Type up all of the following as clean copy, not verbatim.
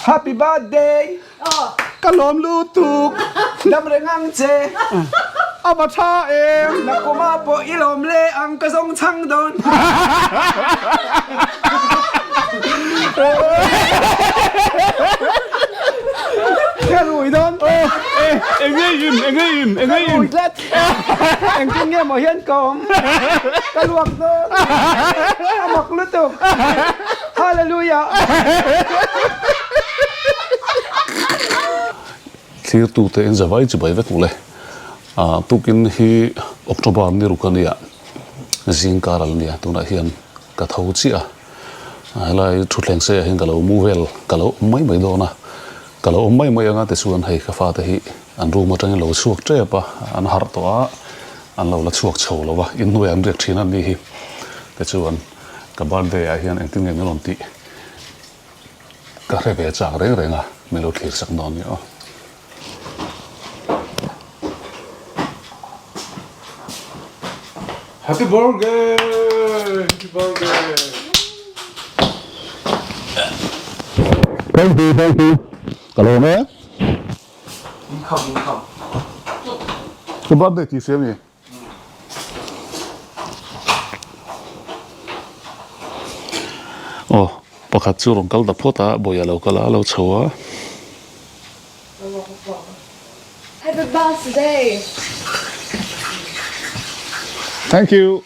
Happy birthday Ka lawm lutuk Dam reng ang che A va tha em Nakuma pawh i lawm le ang ka zawng chhang dawn. Ka rui dawn. Eng nge in eng nge in eng nge in. Ka rui tlat. Engtin nge maw hian ka awm. Ka luak dawn. A mak lutuk. Hallelujah. Thlirtute in zavai chu bai vek u le. Tukin hi October ni ruk a nia, zingkar al nia tunah hian ka tho chiah a. Helai thutthleng seiah hian ka lo mu vel ka lo awm mai mai dawn a, ka lo awm mai mai anga tichuan hei ka fate hi an room atangin lo chhuak tep a, an harh tawh a, an lo la chhuak chho lo va, inhnuaiah an riak thin a ni hi. Tichuan ka birthday ah hian engtin nge min rawn tih ka hre ve chak reng reng a, min lo thlir sak dawn nia aw. Happy birthday! Happy birthday! Thank you, thank you. Ka lawm e. Inkham, inkham. Ka birthday tih hria mi? Aw, pakhat chu rawn kal ta phawt a, bawih a lo kal a, a lo chho a. Happy birthday! Thank you.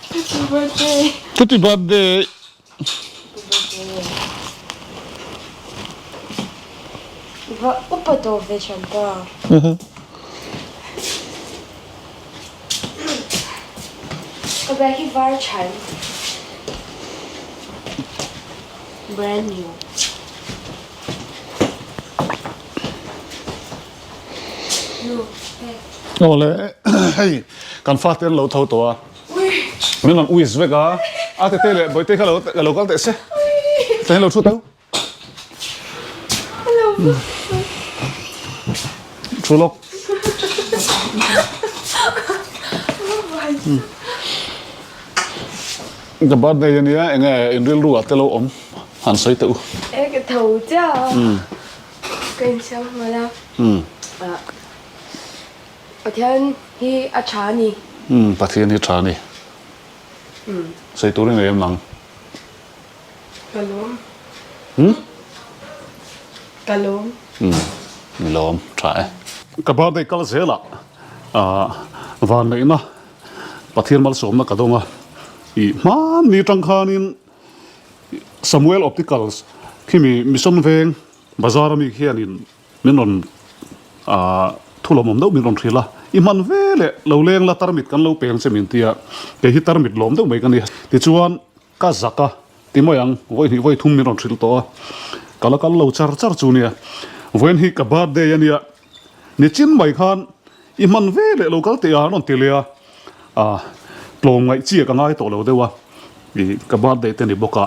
Happy birthday! Happy birthday! Va upa tawh ve thiam ta. Ka bag hi var than. Brand new. Awle hei kan fate an lo tho tawh a. Min rawn uis vek a, a tete leh bawihte kha lo kal teh se. Tlai lo thu tau. Thu lawk. Ka birthday ania enge in rilru ah te lo awm han sawi teh u. E ka tho chiah a. Ka insiam nghal a. Pathian hi a tha a ni. Umm Pathian hi tha a ni. Umm. Sawi tur i nei em nang? Ka lawm. Umm? Ka lawm. Umm ni lawm tha e. Ka birthday kal zelah ah vanneihna Pathian malsawmna ka dawng a, ih hmanni tang khanin Samuel Opticals khimi Mission Veng bazar ami khianin Min rawn ah thu lawmawm deuh min rawn hrilh a, i hman ve leh lo leng la tarmit kan lo peng che min ti a, kei hi tarmit lawm deuh mai ka ni. Tichuan ka zak a, ti mai ang, vawi hnih vawi thum min rawn hrilh tawh a, ka la kal lo char char chu nia. Vawiin hi ka birthday a nia, nichin mai khan i hman ve leh lo kal teh a an rawn ti leh a, ah tlawm ngaih chi a ka ngai tawh lo deuh a, ih ka birthday te ni bawk a.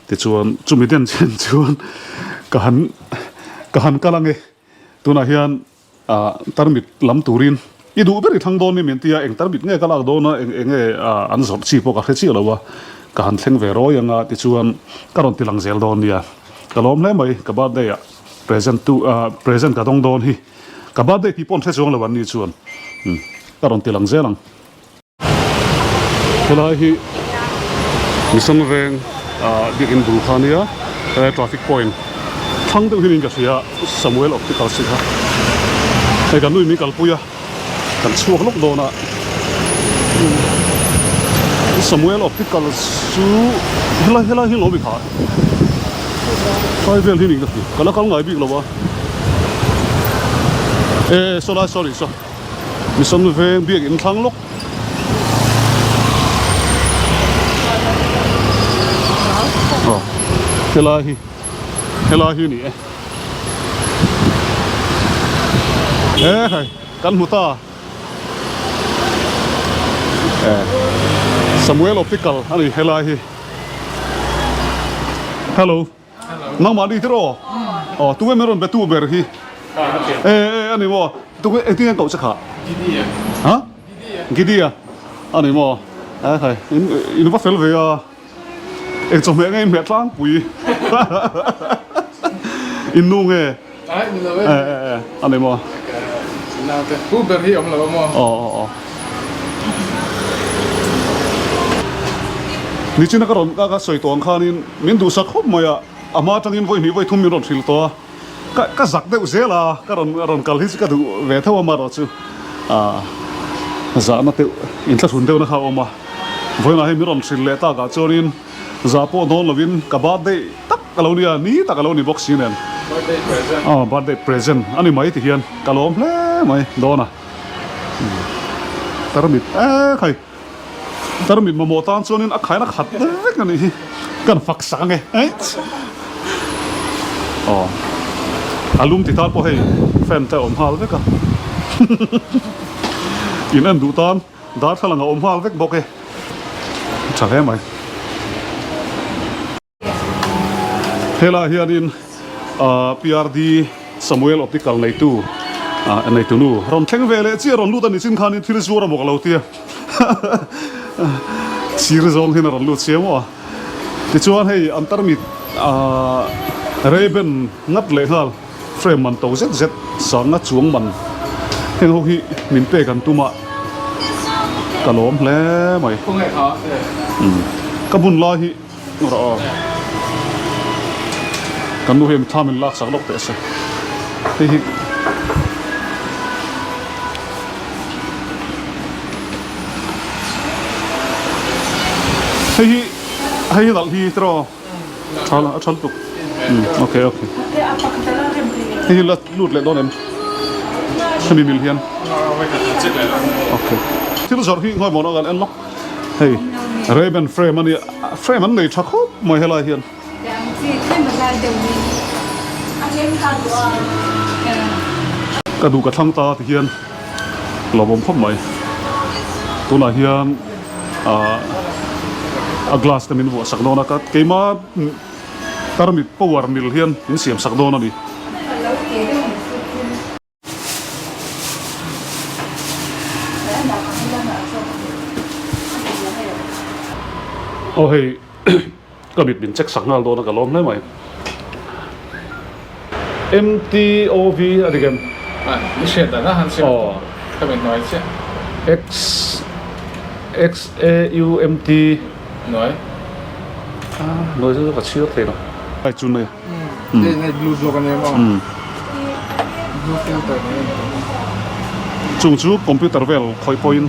Tichuan chumi den chen chuan ka han ka han kal ange tunah hian ah tarmit lam turin i duh ber i thlang dawn ni min tia eng tarmit nge ka lak dawn a eng eng nge ah an zawrh chi pawh ka hre chiah lo a ka han thleng ve rawi anga tichuan ka rawn ti lang zel dawn nia ka lawm hle mai ka birthday ah present tu ah present ka dawng dawn hi ka birthday tih pawh an hre chuang lo an ni chuan ka rawn ti lang zel ang. Helai hi Mission Veng ah biakin bul kha ania helai traffic point thlang deuh hian in ka hria Samuel Optical si kha hei kan nui min kalpui a kan chhuak lawk dawn a Samuel Optical chu helai helai hi lo mi kha tlai vel hi ni ka hria ka la kal ngai bik lo a e saw lai sorry saw. Mission veng biak in thlang lawk. Aw helai hi helai hi a ni e. E hei kan hmu ta e Samuel Optical a ni helai hi. Hello. Nangmah ni tiraw? Aw tunge min rawn be tu ber hi? E e a ni maw? Tunge engtin nge an koh che kha? Gidia. Ha? Gidia. A ni maw? E khai, in in va fel ve a. Eng chawhmeh nge in hmeh tlangpui? In nu nge? Ai ni lo e. E e e, a ni maw? Naute pu ber hi awm lo a maw? Aw aw aw. Nichina ka rawn ka sawi tawh ang khanin min duhsak khawp mai a, a hma atangin vawi hnih vawi thum min rawn hrilh tawh a. Ka ka zak deuh zel a, ka rawn rawn kal hi chu ka duh ve tho a marawh chu ah zahna deuh inthlahrun deuhna kha a awm a, vawiinah hei min rawn hrilh leh takah chuanin zah pawh dawn lovin ka birthday tak a lo nia, ni tak a lo ni bawk si nen. Birthday present. Aw birthday present a ni mai ti hian ka lawm hle mai dawn a, tarmit e khai. Tarmit mamawh tan chuanin a khaina khat vek a nih hi. Kan fak sak ange. Aw. A lum ti tan pawh hei fan te a awm nghal vek a. In en duh tan darthlalang a awm nghal vek bawk e. Tha hle mai. Helaiah hianin PRD Samuel Optical neitu neitu nu rawn thleng ve leh chiah rawn lut a ni chin khanin thil zuar a mawk lo tia sir zawng hian a rawn lut chiang maw a. Tichuan hei an tarmit Ray-Ban ngat leh nghal frame man to zet zet sanga chuang man heng ho hi min pek an tum a ka lawm hle mai. Ka bun lai hi. Rawh aw. Kan nu hian thla min lak sak lawk teh se. Hei hi Hei hi hei hi nalh hi tiraw. Tha a tha lutuk. Okay okay. Hei hi la lut leh dawn em? Hemi mil hian. Okay. Thil zawrh hi ngawi mawn a kan en lawk. Hei Ray-Ban frame a nia, frame an nei tha khawp mai helai hian. Ka duh ka thlang ta ti hian lawmawm khawp mai. Tunah hian ah a glass te min vuah sak dawn a, ka keima tarmit power mil hian min siam sak dawn a ni. Aw hei ka mit min check sak nghal dawn a ka lawm hle mai. MTOV a dik em? I hriat dan a han sim ka mit hnuai chiah. X X A U M T Hnuai. Hnuai chu ka chhiar thei lo. Ai chu nei. Chung chu computer vel khawih pawhin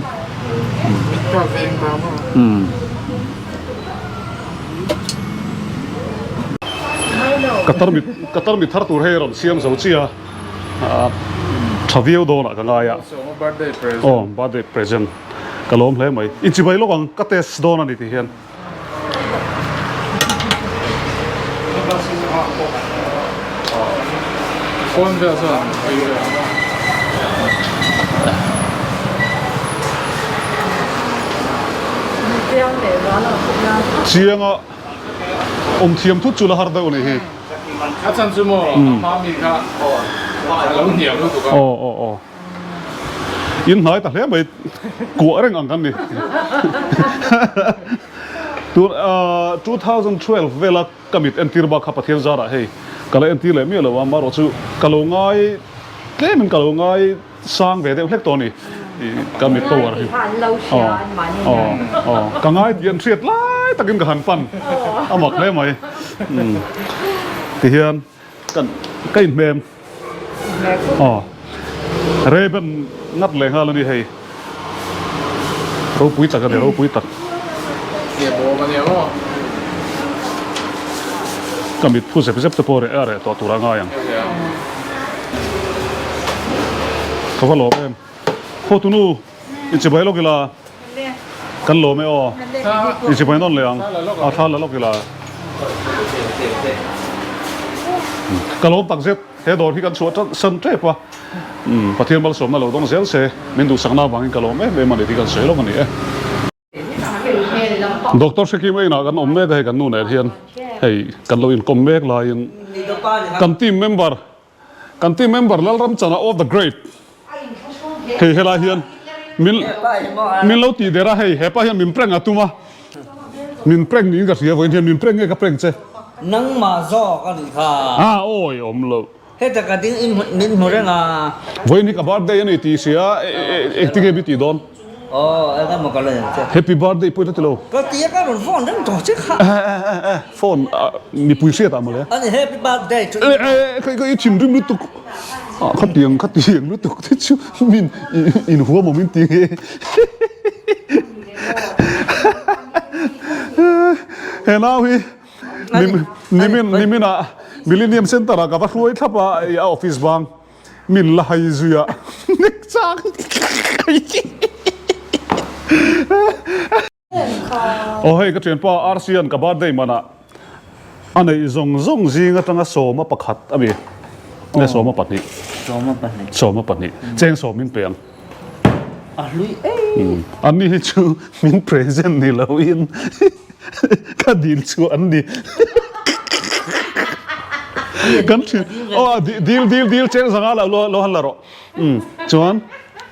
ka tarmit ka tarmit thar tur hei rawn siam zo chiah a tha viau dawnah ka ngai a aw birthday present ka lawm hle mai inchibai lawk ang ka test dawn a ni tih hian. Chianga awm thiam thut chu la har deuh a nih hi. Aw aw aw. In hnai ta hle mai kuah reng ang kan ni. Tun 2012 vela ka mit entir bak kha Pathian zarah hei ka la entir leh miah lo a, amaherawh chu ka lo ngai tlemin ka lo ngai sang ve deuh hlek tawh a ni ka mit power hi. Ka ngai tih an hriat lai takin ka han pan a mak hle mai. Tihian ka inhmem. Aw Ray-Ban ngat leh nghal a ni hei. Ropui tak a ni, ropui tak. Ka mit phu zep zep te pawh reh a reh tawh tur a ngai ang. Ka va lawm em. Khawtunu inchibai lawk ila. Kan lawm e aw. I chibai nawn leh ang. A thla la lawk ila. Ka lawm tak zet. He dawr hi kan chhuah tan san tep a. Pathian malsawmna lo dawng zel se min duhsakna avangin ka lawm em em a ni tih kan sawi lawk a ni e. Doctor Hrekim Einah kan awm mek a hei kan nu nen hian hei kan lo inkawm mek laiin kan team member Kan team member Lalramchana of the Great hei helai hian. Min min lo tih der a hei hepa hian min prank a tum a min prank niin ka hria vawiin hian min prank nge ka prank che. Nangmah zawk a nih kha. A awi awm lo. Heta ka ding in min hmu reng a. Vawiin hi ka birthday a ni tih hria engtin nge mi tih dawn. Aw eng emaw ka la en che. Happy birthday pawh i la ti lo. Ka ti a ka rawn phone reng tawh che kha. Eh eh eh eh phone mipui hriat ah mawle. Ani happy birthday chu. Eh eh eh ka i thinrim lutuk. Ah khatiang khatiang lutuk te chu min in huam awm in ti nge. He nau hi nimin nimin ah Millennium Centre ah ka va hruai thlap a a office bang min la hai zui a nek chang. Aw hei ka thianpa Rc-a'n ka birthday manah a neih zawng zawng zing atanga sawma pakhat a mi nge sawma pahnih sawma pahnih cheng sawm min pe ang a hlui em an ni hi chu min present ni lo in ka dil chu an ni kan thian aw dil dil dil cheng zanga lo lo han la rawh chuan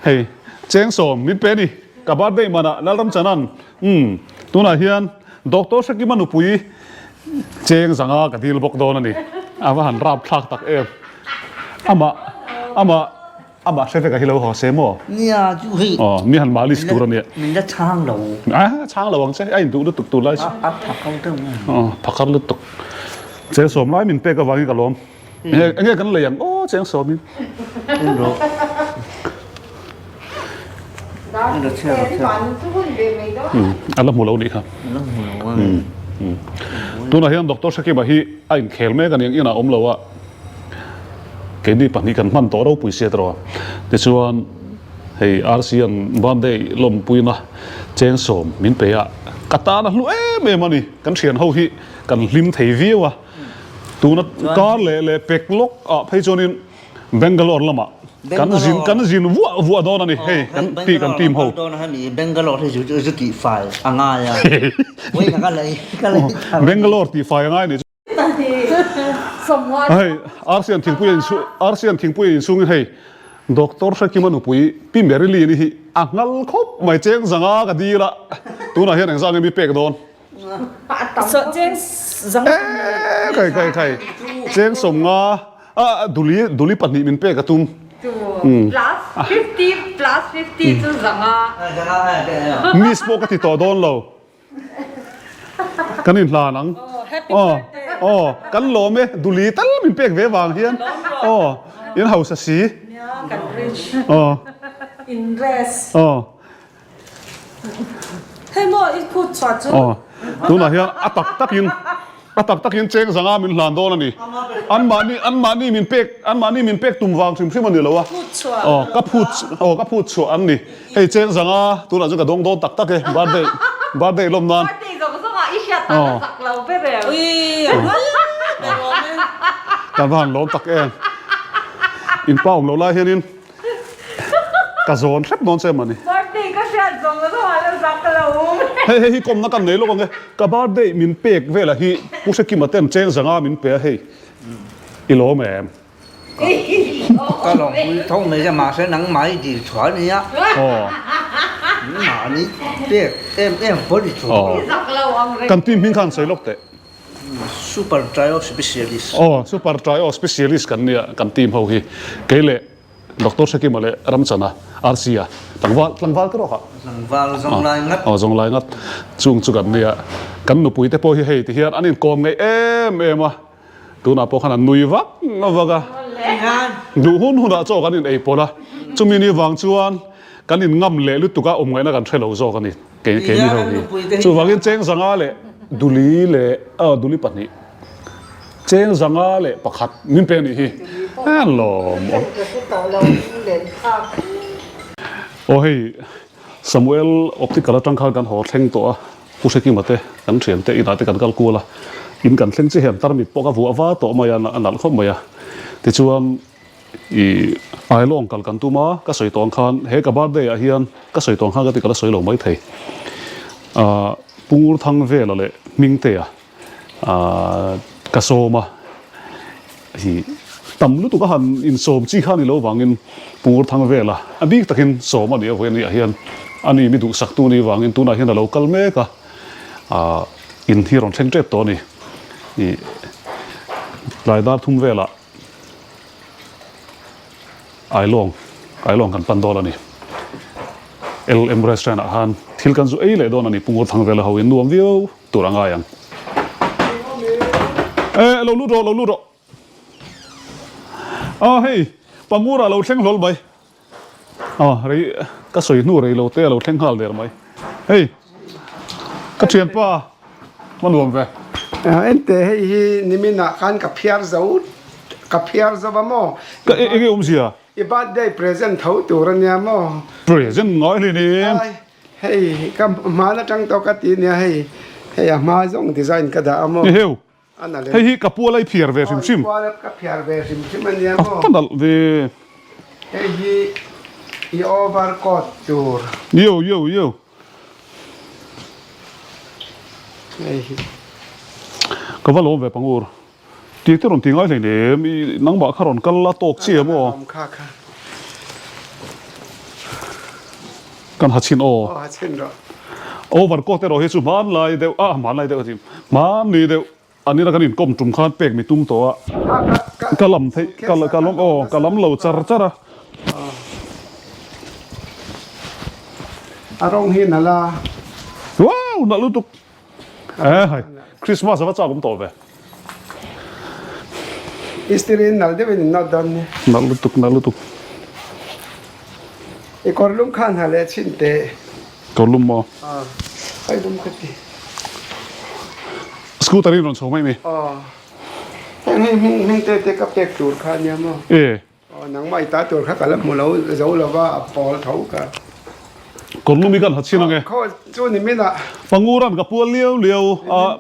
hei cheng sawm min pe ni. Ka birthday manah Lalramchanan, Umm, tunah hian Doctor Hrekima nupui cheng zanga ka dil bawk dawn a ni. A va han rap thlak tak em. Amah, amah, amah hre vek a hi lo haw se maw? Nia, chu hei. Aw, mi han malis tur a nia. Min la chhang lo. A, chhang lo ang che, a induh lutuk tur lai chu. A phakar deuh nge? Aw, phakar lutuk. Cheng sawm lai min pek avangin ka lawm. Enge kan lei ang aw cheng sawmin. A la hmu lo nih kha. Tunah hian Doctor Shakib-a hi a inkhel mek a ni ang inah a awm lo a, keini pahnih kan hman tawh ropui sia tawh a. Tichuan hei RC-a'n birthday lawmpuina cheng sawm min pe a, ka tan a hlu em em a ni. Kan thian ho hi kan hlim thei viau a. Tuna kar leh leh pek lawk ah phei chuanin Bangalore lamah kan zin kan zin vuah vuah dawn a ni hei kan ti kan team ho. Bangalore hi zu tih fai a ngai a vawiin ka lei ka lei thar. Bangalore tih fai a ngai ni chu. Hei Arsian thingpui a inchhung Arsian thingpui a inchhungin hei Doctor Hrekima nupui Pi Marilyn-i hi a nghal khawp mai cheng zanga ka dil a tunah hian engzah nge mi pek dawn. Khai khai khai cheng sawm nga a duli duli pahnih min pek a tum miss pawh ka ti tawh dawn lo kan inhlan ang aw aw kan lawm e duli tal min pek ve vang hian aw in hausa si aw aw. Hei maw i phut chhuah chu. Aw, tunah hian a tak takin a tak takin cheng zanga min hlan dawn a ni. Anmahni anmahni min pek anmahni min pek tum vang hrim hrim a ni lo a. Aw, ka phut aw ka phut chhuah an ni. Hei cheng zanga tunah chuan ka dawng dawn tak tak e birthday birthday lawm nan. Birthday zawng zawng ah i hriat tan a zak lo ber em. Ui a ngai ber awm e. Kan va han lawm tak em. In pa awm loh lai hianin Ka zawn hrep dawn che mawni. Birthday ka hriat zawng zawng ah la zak lo. Hei hei hi kawmna kan nei lawk ang e. Ka birthday min pek velah hi Pu Hrekima ten cheng zanga min pe a hei. I lawm em? Ka lawm pui tho mai che mahse nangmah i dil chhuah a nia. Aw. Mahni pek em em pawh i chhuah. I zak lo ang reng. Kan team hming khan sawi lawk teh. Super Trio Specialist. Aw, Super Trio Specialist kan nia kan team ho hi. Kei leh Doctor Hrekima leh Ramchana, RC-a, tlangval, tlangval te rawh kha. Tlangval zawnglai ngat. Aw, zawnglai ngat. Chung chu kan nia. Kan nupui te pawh hi hei ti hian an inkawm ngeih em em a. Tunah pawh khan an nui vak vak a. Duh hun hunah chaw kan in ei pawlh a. Chumi ni vang chuan kan in ngam leh lutuk a, awm ngaihna kan hre lo zawk a ni. Kei keini ho hi. Chuvangin cheng zanga leh duli leh aw duli pahnih cheng zanga leh pakhat min pe anih hi. A lawm awm. Aw hei Samuel Optical atang khan kan haw thleng tawh a, Pu Hrekima te kan thian te inah te kan kal kual a, in kan thleng chiah hian tarmit pawh ka vuah va tawh mai a, a nalh khawp mai a. Tichuan I ailawng kal kan tum a, ka sawi tawng khan he ka birthday ah hian ka sawi tawng khan ka ti ka la sawi lo mai thei. Ahh Pu Ngurthang Vela leh Hmingtea ahh ka sawm a, hi Tam lutuk a han insawm chi kha ni lo vangin Pungur thang vela a bik takin sawm a nih avawin aniah hian a ni mi duhsaktu ni vangin tunah hian a lo kal mek a, ah in hi rawn thleng tep tawh a ni. Ih tlai dar thum velah Ailawng Ailawng kan pan dawn a ni. LM Restaurant ah khan thil kan zu ei leh dawn a ni Pungur thang vela ho in nuam viau tur a ngai ang. Eh lo lut rawh lo lut rawh. A hei Pangura lo thleng hlawl mai. A rei ka sawi hnu rei lo te a lo thleng nghal der mai. Hei ka thianpa ma nuam ve. Ente hei hi niminah khan ka phiar zo ka phiar zo va maw. Ka enge awmzia? I birthday present tho tur ania maw? Present ngai hlei nen. Ai hei ka hman atang tawh ka ti ania hei hei a hma zawng design ka dah a maw. Eheu Hei hi ka pual a i phiar ve hrim hrim. Aw, i pual ka phiar ve hrim hrim a nia maw? A va nalh ve. Hei hi i over coat tur. Yo yo yo. Hei hi. Ka va lawm ve Pangur. Tih te rawn ti ngai hlei nem, i nangmah kha rawn kal la tawk chiah maw? Awm kha kha. Kan ha chhin aw. Aw ha chhin rawh. Over coat erawh hi chu hmanlai deuh a hmanlai deuh a ti hmanni deuh an ina kan inkawm tum khan pek mi tum tawh a ka lam theih ka ka lam aw ka lam lo char char a. A rawng hi nalh a. Wow nalh lutuk eh hai Christmas a va chak awm tawh ve. Istiri in nalh deuhin in nawt dawn nia. Nalh lutuk nalh lutuk. I kawr lum khan ha leh chhin teh. Kawr lum maw? Aw, kai lum ka ti. Scooter in rawn chho mai mi? Aw, heng hi hming hming te te ka pek tur kha ania maw? E. Aw, nangmah i ta tur kha ka la hmu lo zo lo va, a pawl tho ka. Kawr lum i kan ha chhin ang e. Khaw chu ni min ah. Panguran ka pual liau liau a.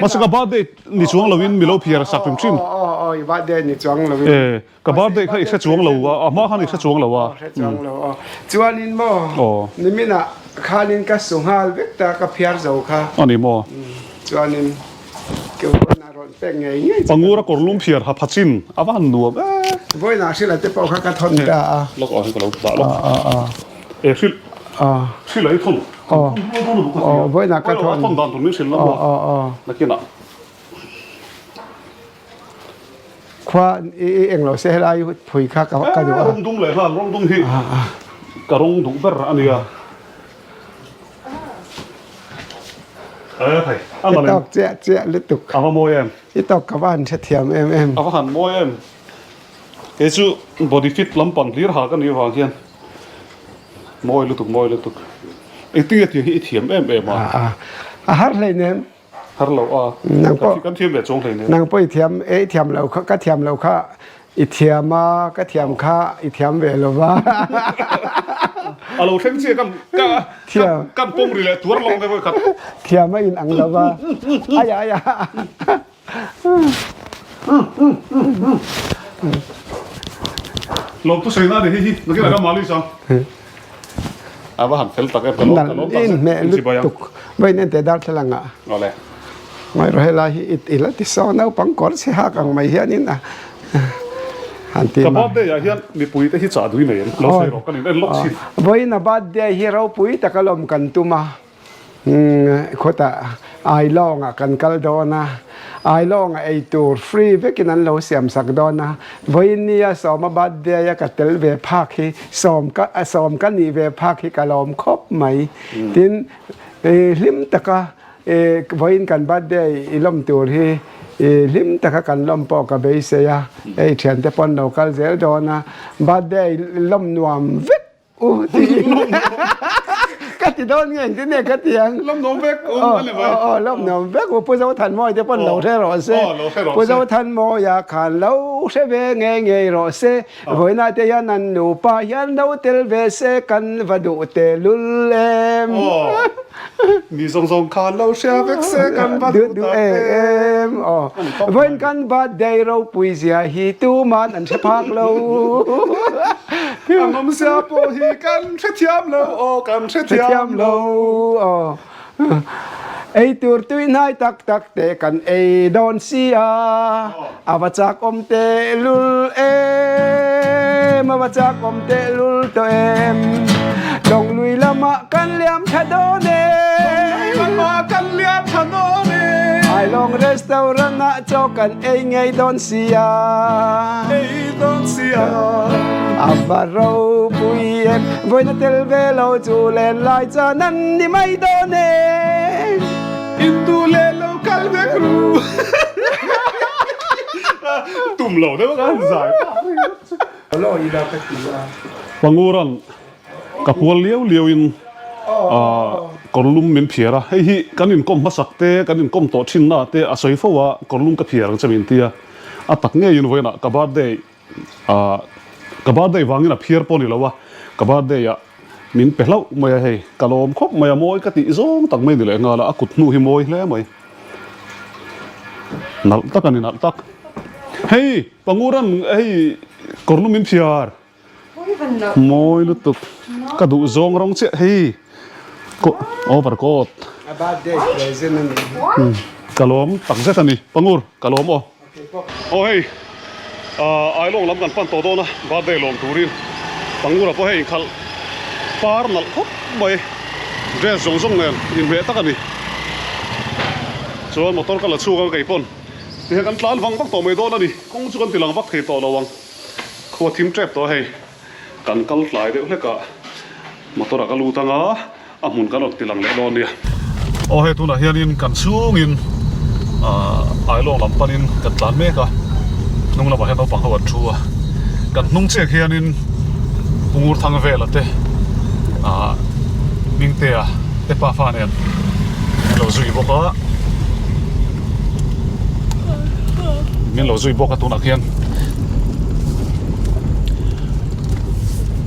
Mahse ka birthday ni chuang lo in mi lo phiar sak hrim hrim. Aw aw aw, i birthday ni chuang lo in. E. Ka birthday kha i hre chuang lo a, a hma khan i hre chuang lo a. Aw hre chuang lo aw. Chuanin maw niminah khanin ka su nghal vek ta ka phiar zo kha. A ni maw? Chuanin ke vawiinah rawn pek ngei ngei che. Pangura kawrlum phiar ha phachin a va han nuam e. Vawiinah hrilh a te pawh kha ka thawn ta a. Lawk aw hei ka lo dah lawk. E hrilh hrilh a i thawn. Aw vawiinah ka thawn. A thawn dan tur min hrilh la maw? Nakinah. Khua i eng lo se helai phui kha ka duh a. Rawng dum leh hlan rawng dum hi ka rawng duh ber a nia. I tawk chiah chiah lutuk. A va mawi em. I tawk ka va han hrethiam em em. A va han mawi em. Kei chu body fit lampang hlir ha ka nih avang hian mawi lutuk mawi lutuk. Engtin nge tiang hi i thiam em em a. A har hleinem. Har lo a, Nang pawh kan thiam ve chuang hlei nen. Nang pawh i thiam e i thiam lo kha ka thiam lo kha i thiam a ka thiam kha i thiam ve lo va. A lo thleng chiah kan ka Thiam. kan pawm ri leh tuar lo nge khat. Thiam a in ang lo va. Aya aya. Lawm thu sawi na ni hi hi nakin ah ka mali chang. A va han fel tak em ka lawm ka lawm tak In hmeh lutuk vawiin en teh darthlalang ah. Awle. Ngaih rawh helai hi i la ti saw naupang kawr chhe hak ang mai hianin a han ti Ka birthday ah hian mipui te hi chah dui nei em lo sawi rawh kan in en lawk chin. Vawiin a birthday hi ropui taka lawm kan tum a. Khawtah Ailawngah kan kal dawn a, Ailawngah ei tur free vekin an lo siam sak dawn a, vawiin nia Sawma birthday a ka tel ve phak hi sawm ka sawm ka nih ve phak hi ka lawm khawp mai. Tin, hlim taka vawiin kan birthday i lawm tur hi hlim taka kan lawm pawh ka beisei a, hei thiante pawh an lo kal zel dawn a, birthday lawm nuam vek U tiin ka ti dawn nge engtin nge ka ti ang. Lawm nuam vek u a ni mai. Aw lawm nuam vek u Pu Zothanmawia te pawn lo hre rawh se. Pu Zothanmawia khan lo hre ve ngei ngei rawh se. Vawiinah te hian an nupa hian lo tel ve se kan va duh tehlul em. Mi zawng zawng khan lo hria vek se kan va duh tak em. Aw vawiin kan birthday ropui zia hi tuman an hre phak lo. A nawmzia pawh hi kan hrethiam lo aw kan hrethiam lo. Aw. Ei tur tui hnai tak tak te kan ei dawn si a, a va chak awm tehlul em, a va chak awm tehlul tawh em. Tawnglui lamah kan liam tha dawn e, Tawnglui lamah kan liam tha dawn e. Ailawng restaurant ah chaw kan ei ngei dawn si a, ei dawn si a. A va ropui em, vawiina tel ve lo chu len lai chuan an ni mai dawn e. Indu leh lo kal vek ru. Tum lo deuh a kan zai ta. Panguran ka pual liau liau in kawrlum min phiar a, hei hi kan inkawm hmasak te kan inkawm tawh thin na te a sawi fo a, kawrlum ka phiar ang che min tia, a tak ngeiin vawiinah ka birthday Ka birthday vangin a phiar pawh a ni lo a, ka birthday ah min pe hlauh mai a hei, ka lawm khawp mai a, mawi ka tih zawng tak mai ni leh nghal a, a kut hnu hi mawi hle mai, nalh tak a ni nalh tak. Hei Panguran hei kawrlum min phiar, mawi lutuk, ka duh zawng rawng chiah hei over coat, ka lawm tak zet a ni Pangur ka lawm aw. Aw hei Ailawng lam kan pan tawh dawn a, birthday lawm turin Pangura pawh hei inkhalh par nalh khawp mai, dress zawng zawng nen inhmeh tak a ni. Chuan motor ka la chhuk ang keipawn tihian kan tlan vang vak tawh mai dawn a ni, kawng chu kan ti lang vak thei tawh lo ang, khua thim tep tawh a hei kan kal tlai deuh hlek a motor ah ka lut ang a. A hmun kan rawn ti lang leh dawn nia. Aw hei tunah hianin kan chhungin Ailawng lam panin kan tlan mek a, hnung lamah hian naupang ho an thu a, kan hnung chiah khianin Pu Ngurthangvela te Hmingtea te pafa nen an lo zui bawk a, min lo zui bawk a tunah khian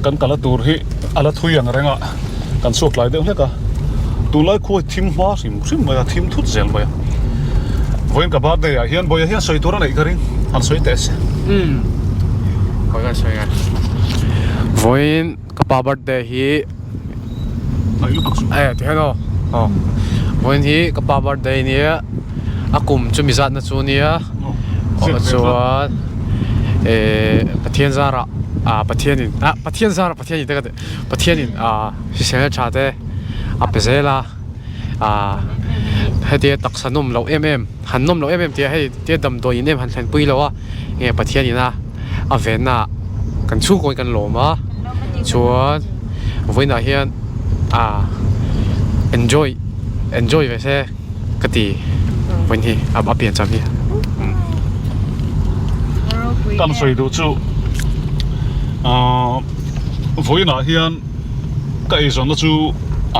kan kala tur hi a la thui ang reng a. Kan chhuak tlai deuh hlek a, tunlai khua hi thim hma hrim hrim mai a, thim thut zel mai a. Vawiin ka birthday ah hian Bawiha hian sawi tur a neih ka ring, han sawi teh se. Umm khawi ka sawi nge. Vawiin ka pa birthday hi Hnai lutuk chu. Eh ti hian aw aw vawiin hi ka pa birthday nia a kum chu mi zatna chu nia aw chuan eh Pathian zarah ah Pathianin ah Pathian zarah Pathianin te ka ti. Pathianin hriselna tha te a pe zel a, hetia taksa nawm loh em em, han nawm loh em em tih ah hei tia damdawi in em han thlenpui lo a, enge Pathianin a a venna ah kan chhungkaw in kan lawm a, chuan vawiinah hian enjoy enjoy ve se ka ti vawiin hi a piancham hi. Kan sawi duh chu ahh vawiinah hian ka eizawnna chu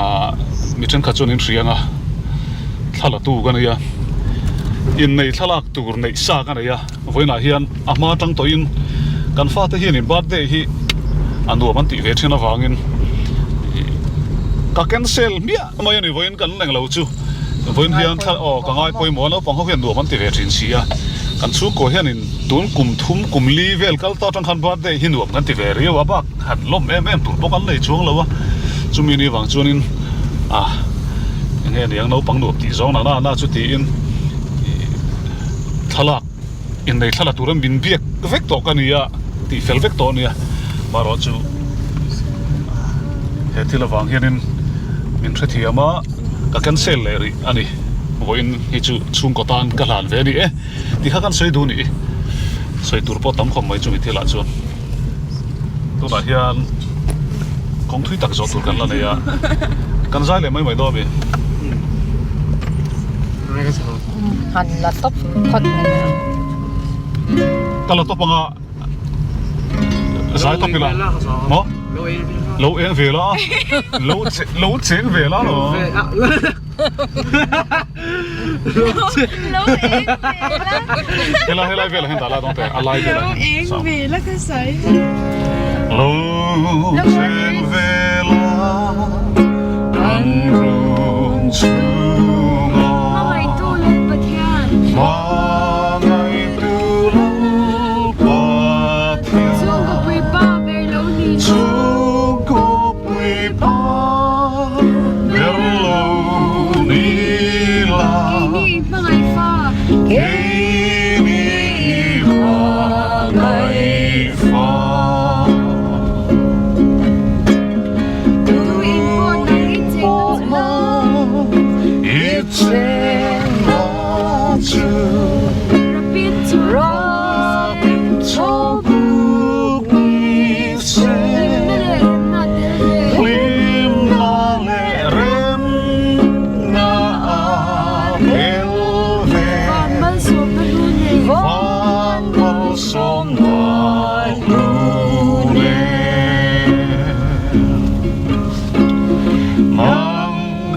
ahh mi thenkhat chuan in hria ang a thla la tu ka nei a inneih thlalak tur neih sa ka nei a vawiinah hian a hma atang tawhin kan fate hianin birthday hi a nuam an tih ve thin avangin ka cancel hmiah mai a ni vawiin kan leng lo chu vawiin hian thla aw ka ngai pawimawh a naupang ho hian nuam an ti ve thin si a kan chhungkaw hianin tun kum thum kum li vel kal ta atang khan birthday hi nuam kan ti ve riau a bak han lawm em em tur bawk an nei chuang lo a chumi ni vang chuanin ah eng nge niang naupang nuam tih zawng na na chu tiin ih thlalak Innei thla la tura min biak vek tawh ka nia, tih fel vek tawh a nia. Marawh chu he thil avang hianin min hrethiam a, ka cancel leh rih a ni. Vawiin hi chu chhungkaw tan ka hlan ve a ni e tih kha kan sawi duh ni. Sawi tur pawh tam khawp mai chumi thilah chuan. Tunah hian kawng thui tak zawh tur kan la nei a, kan zai leh mai mai dawn a mi. Han la tawp phawt mai mai ang. Ka la tawp anga zai tawp ila maw? Lo eng ve la lo lo cheng ve la lo. Lo eng ve la. Helai helai velah hian dah la dawng teh a lai velah hian. Lo eng ve la ka sawi. Lo cheng ve la. Kan run chhunga. Hmangaihtu Lal Pathian. Hmangaihtu Lal Pathian. Chhungkawpui pa ber lo ni. Chhungkawpui pa ber lo ni.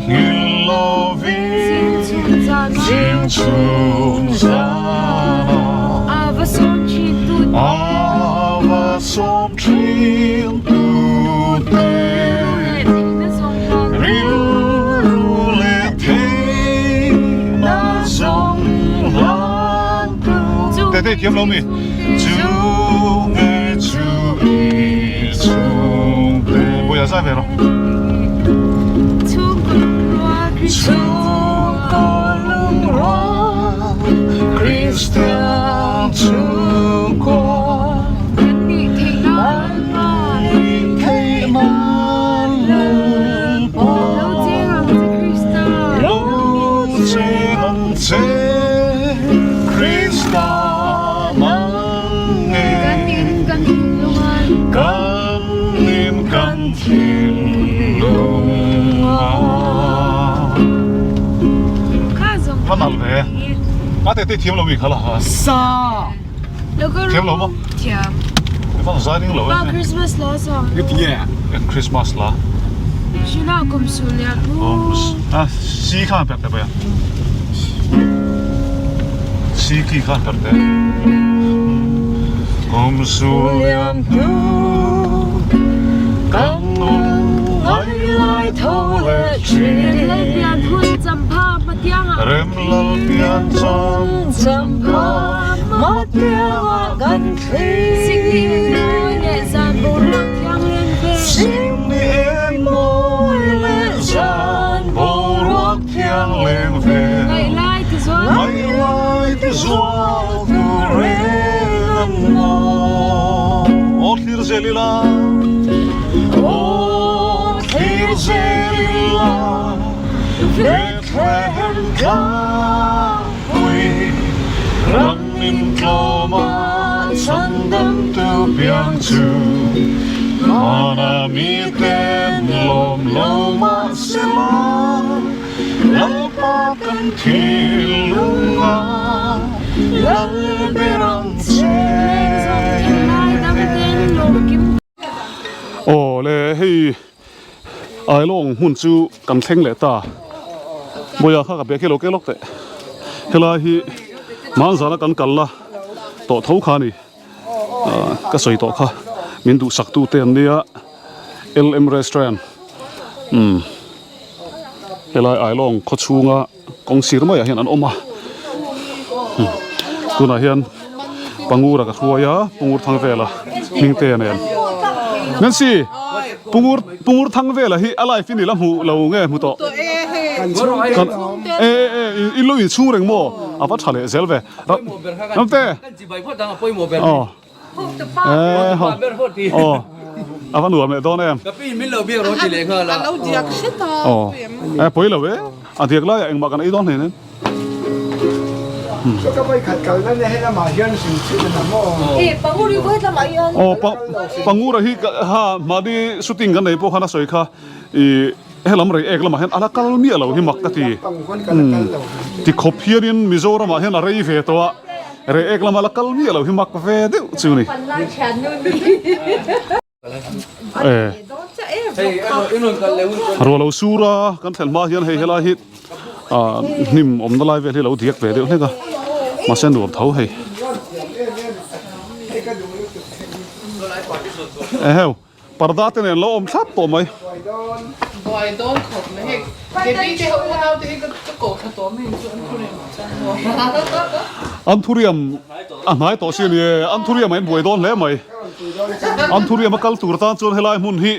Nghil lovin zing chhun zanah A va sawm thin tute Rilru leh theihna zawng hlan tu Tete thiam lo mi Chu nge chu i chhungte Bawiah zai ve rawh. Chhungkaw lungrual Kristian chhungkua Kan nih theih nan Lalpa Lo cheng ang che Krista nang e Kan nin kan thinlung a. Va nalh ve. A tete thiam lo mi kha la ha. Sa. Thiam lo maw? Thiam. Van zai ding lo. Pa Christmas la sang. Nge tinge? Christmas la. Shina kum sul ya pu. A si khan per te baya. Si ki khan per te. Kum sul liam hnu kan nun ngai lai tho leh thin. Lal pian hun champha hmatiangah. Rem lal pian champha hmatiangah kan thlir. Sikni mawi leh zan boruak thiang len ve. Sikni mawi leh zan boruak thiang len ve. Ngaih lai ti zual. Ngaih lai ti zual tu reng an maw. Aw thlir zel ila. Aw thlir zel ila. Bethlehem tlangpui ram min tlawm a chhandam tu piang chu Hmana miten lawm lo mahsela Lalpa kan thinlung a lal ber ang che. Aw le hei Ailawng hmun chu kan thleng leh ta. Bawiha kha ka bag hi lo ke lawk teh. Helai hi Manzana kan kal la tawh tho kha a ni. Ka sawi tawh kha min duhsak tu te an nia LM Restaurant umm helai Ailawng khaw chhunga kawng sir maiah hian an awm a tunah hian Pangura ka hruai a Pungur thang vela hming te nen Nancy Pungur Pungur thang vela hi a live in i la hmu lo nge hmu tawh kan e e i lo inchhung reng maw a va tha leh zel ve Ramte Aw Aw a va nuam leh dawn em Aw e pawi lo e a diak laiah engmah kan ei dawn hleinem. Aw Pangura hi ha mahni shooting kan nei pawh khan a sawi kha ih Helam rei ek lamah hian a la kal miah lo hi mak ka ti. Ti khawp hianin Mizoramah hian a rei ve tawh a, rei ek lama la kal miah lo hi mak ve deuh chu ni. Ruah lo sur a kan thlen hma hian hei helai hi hnim awmna lai vel hi lo diak ve deuh hlek a, mahse nuam tho hei. Eheu. Parda te nen lo awm thlap tawh mai. Buai dawn khawp mai hei Debbie te ho unau te hi ka koh thla tawh mai chu Anthurium ah chuan maw. Anthurium a hnai tawh si a ni e, Anthurium ah in buai dawn hle mai. Anthurium a kal tur tan chuan helai hmun hi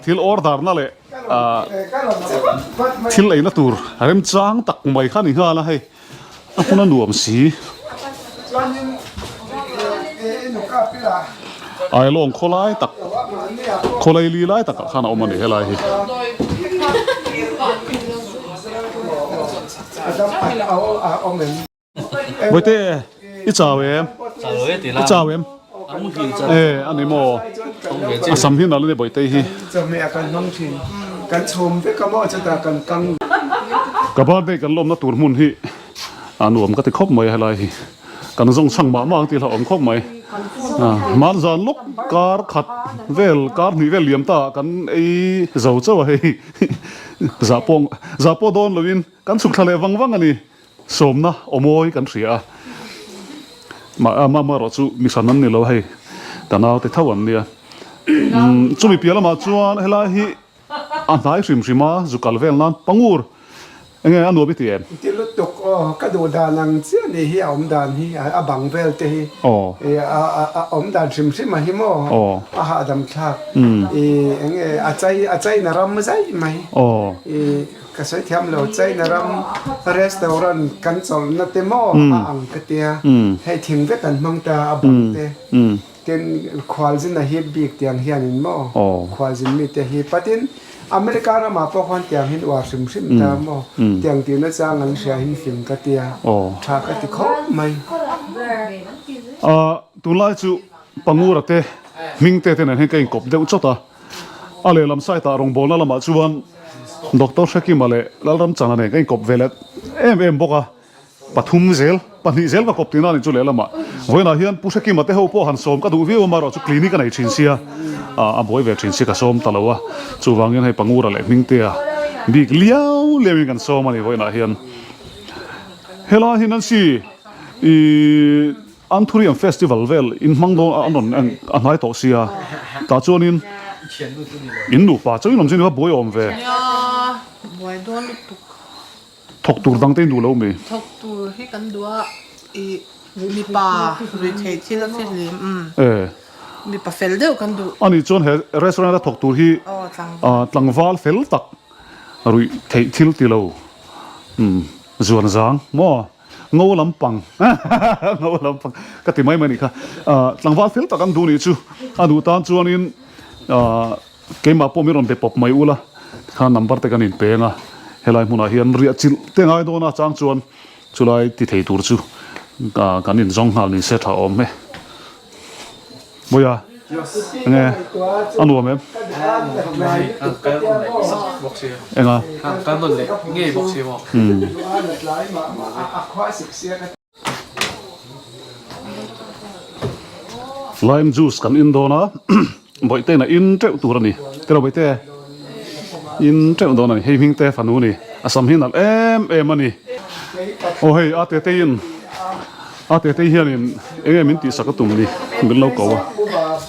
thil order na leh thil eina tur remchang tak mai kha a ni nghal a hei. A hmun a nuam si. Ailawng khawlai tak khawlai li lai takah khan a awm a ni helai hi. Bawihte i chau em? I chau em? E a ni maw? A sam hi nalh a ni Bawihtei hi. Kan chhawm vek a maw chutah kan kang. Ka birthday kan lawmna tur hmun hi a nuam ka ti khawp mai a helai hi. Kan zawng chhang mah mah ang tih hlauhawm khawp mai. Hmanzan lawk kar khat vel kar hnih vel liam ta ah kan ei zo chauh a hei zah pawh zah pawh dawn loin kan chhuk thla leh vang vang a ni. Sawmna awmawi kan hria a, mah amaherawh chu mi hran an ni lo hei ka naute tho an nia. Chumi piah lamah chuan helai hi a hnai hrim hrim a, zu kal vel nan Pangur enge a nuam i ti em? Ti lutuk aw, ka duh dan ang chiah ni hi a awm dan hi a bang vel te hi a awm dan hrim hrim a hi maw a hahdam thlak i enge a chai a chaina ram zaih mai i Ka sawi thiam lo, China ram restaurant kan chawlhna te maw a ang ka tia, hei thing vek an hmang ta a bang te, tin khualzin a hip bik tiang hianin maw khualzin mite hi patin America ramah pawh khuan tiang hin uar hrim hrim ta maw tiang tihna chang an hria hin fing ka tia, tha ka ti khawp mai. Tunlai chu Pangura te hming te te nen hian ka inkawp deuh chawt a. A lehlam side ah rawngbawlna lamah chuan Doctor Hrekima leh Lalramchana nen ka inkawp ve leh em em bawk a, pathum zel, pahnih zel ka kawp tihna a ni chu lehlamah. Vawiinah hian Pu Hrekima te ho pawh han sawm ka duh viau a, amaherawh chu clinic a nei thin sia, a buai ve thin sia ka sawm ta lo a, chuvangin hei Pangura leh Hmingtea bik liau liauin kan sawm a ni vawiinah hian. Helai hi Nancy ih. Anthurium festival vel in hmang dawn a an rawn en a hnai tawh sia tah chuanin in nupa chauhin awm chu ni va buai awm ve. Nia buai dawn lutuk. Thawk tur dang te in duh lo mi? Thawk tur hi kan duh a i mipa ruihtheih thil a fihlim umm mipa fel deuh kan duh. Ani chuan he restaurant a thawk tur hi tlangval fel tak ruihtheih thil ti lo umm zuan zang maw? Ngo lampang ngo lampang ka ti mai mai a nih kha. Tlangval fel tak an duh nih chu a duh tan chuanin keimah pawh min rawn be pawp mai ula tikhan number te kan inpeng a, helai hmunah hian riah chilh te ngai dawn a chang chuan chulai ti thei tur chu kan inzawng nghal ni se tha awm e. Bawiha, enge a nuam em? Enga? Lime juice kan in dawn a, Bawihte in a in teuh tur a ni. Tiraw Bawihte? In teuh dawn a ni. Hei Hmingte fanu a ni. A sam hi nalh em em a ni. Aw hei a Tetei in. A Tetei hianin enge min tihsak a tum ni min lo ko a,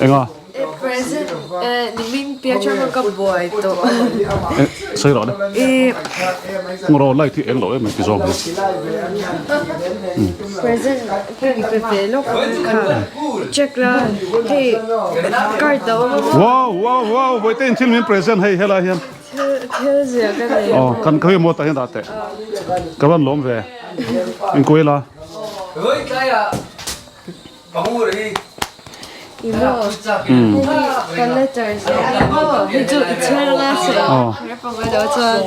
enga? Present nimin piah atanga ka buai tawh. Eh sawi rawh le. Ngaw light hi eng lo em em ti zawng hi. Present ka pe ve lawk kha check la hei card a awm a maw. Wow wow wow Bawihte in thil min present hei helai hian. Thil zia ka nei a maw. Kan khawi maw tah hian dah teh. Ka van lawm ve. Inkuai la.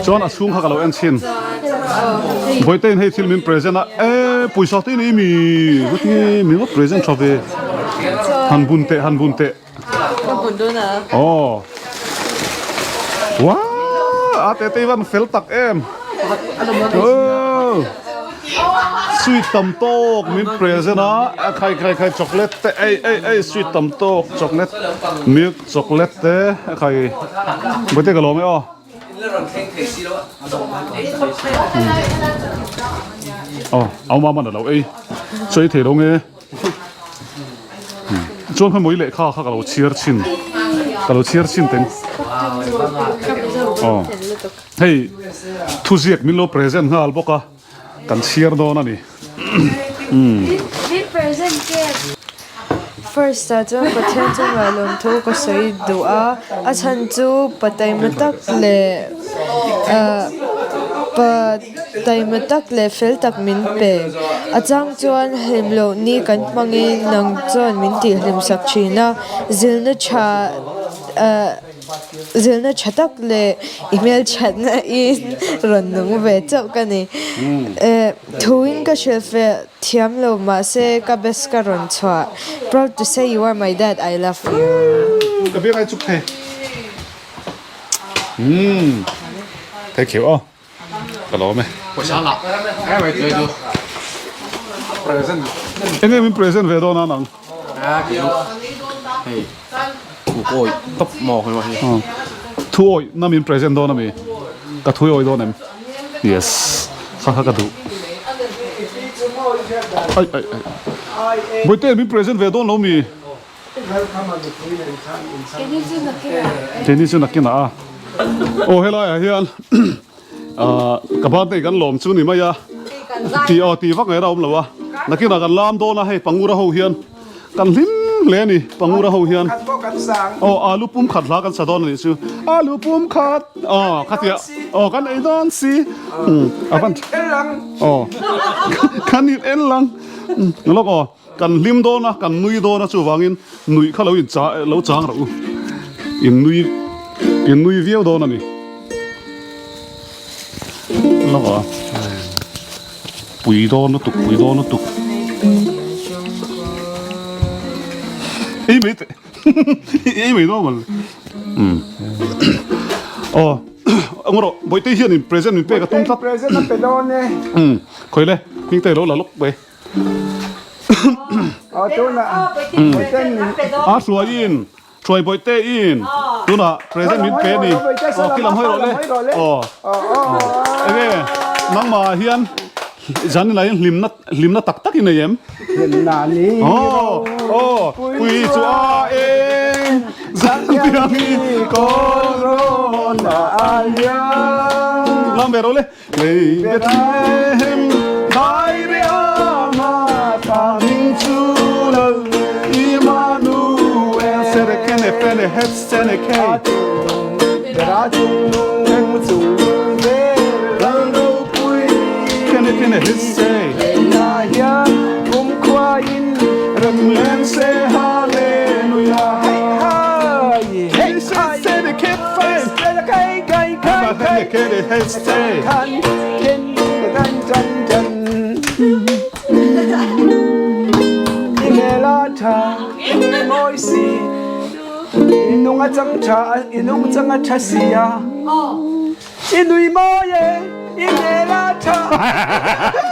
Chuan a chhung kha ka lo en chhin. Vawitain hei thil min present a, e pawisa te nei mi heti mi ngawt present tha ve. Han bun teh han bun teh. Aw. Wow! A te te van fel tak em. Oh. Sweet tam tawk min present a, a khai khai khai chocolate te ei ei ei sweet tam tawk chocolate milk chocolate te a khai bawihte ka lawm e aw. Aw, au mama na lo ei. Chawi thei lo nge. Chuan kha mawi lehkha kha ka lo chhiar chhin ka lo chhiar chhin teng aw hei thuziak min lo present nghal bawk a kan chhiar dawn a ni First ah chuan Pathian chungah lawmthu ka sawi duh a a chhan chu pa taima tak leh ah pa Taima tak leh fel tak min pe. A chang chuan hlim loh ni kan hmangin nang chuan min tihhlim sak thin a, zilna tha zilna tha tak leh i hmelthatna in rawn nung ve chauh ka ni. Thuin ka hrilhfiah thiam lo mahse ka best ka rawn chhuah. Proud to say you are my dad, I love you. Ka biak ai chuk thei. Umm. Thank you aw. Ka lawm e. Pawisa ngah em mai tui chu. Enge min present ve dawn a nang? Hei thu ka awih tawp maw hei hi. Thu awih na min present dawn ami? Ka thui awih dawn em? Yes kha kha ka duh. Ai ai ai. Bawihte min present ve dawn lo mi? Keini chu nakinah a. Aw helai ah hian ka birthday kan lawm chu ni mai a. Ti aw ti vak ngaih a awm lo a. Nakinah kan lam dawn a hei pangura ho hian kan hlim hle a ni pangura ho hian. Aw alu pum khat hla kan sa dawn a nih chu. Alu pum khat aw khatia aw kan ei dawn si. A van aw kan in en lang lawk aw. Kan hlim dawn a, kan nui dawn a, chuvangin nuih kha lo in lo chang rawh u. In nui in nui viau dawn a ni. Lawk a, pui dawn lutuk, pui dawn lutuk. Ei mai teh, ei mai dawn maw le. Umm. Aw, ang rawh, Bawihte hian in present min pek a tum tlat. Present a pe dawn e. Umm, khawi le, hming te lo la lawk mai. A hruaiin hruai bawihte in tunah present min pe ni aw khi lam hawi rawh le aw enge nangmah hian zanin ah hian hlimna hlimna tak tak i nei em hlimna ni aw aw pui chu a eng zan piang hi kawl rawn a lam ve rawh le Lei Bethlehem Dairiama ta hming chu Lal Immanuel Sere kene pene het sene kei Bera chung nung chung vel Lal ropui Kene kene het se Leina hian kum khua in Rem len se Hallelujah Hei hai Hei sene ket fei Sene kei kei kei kei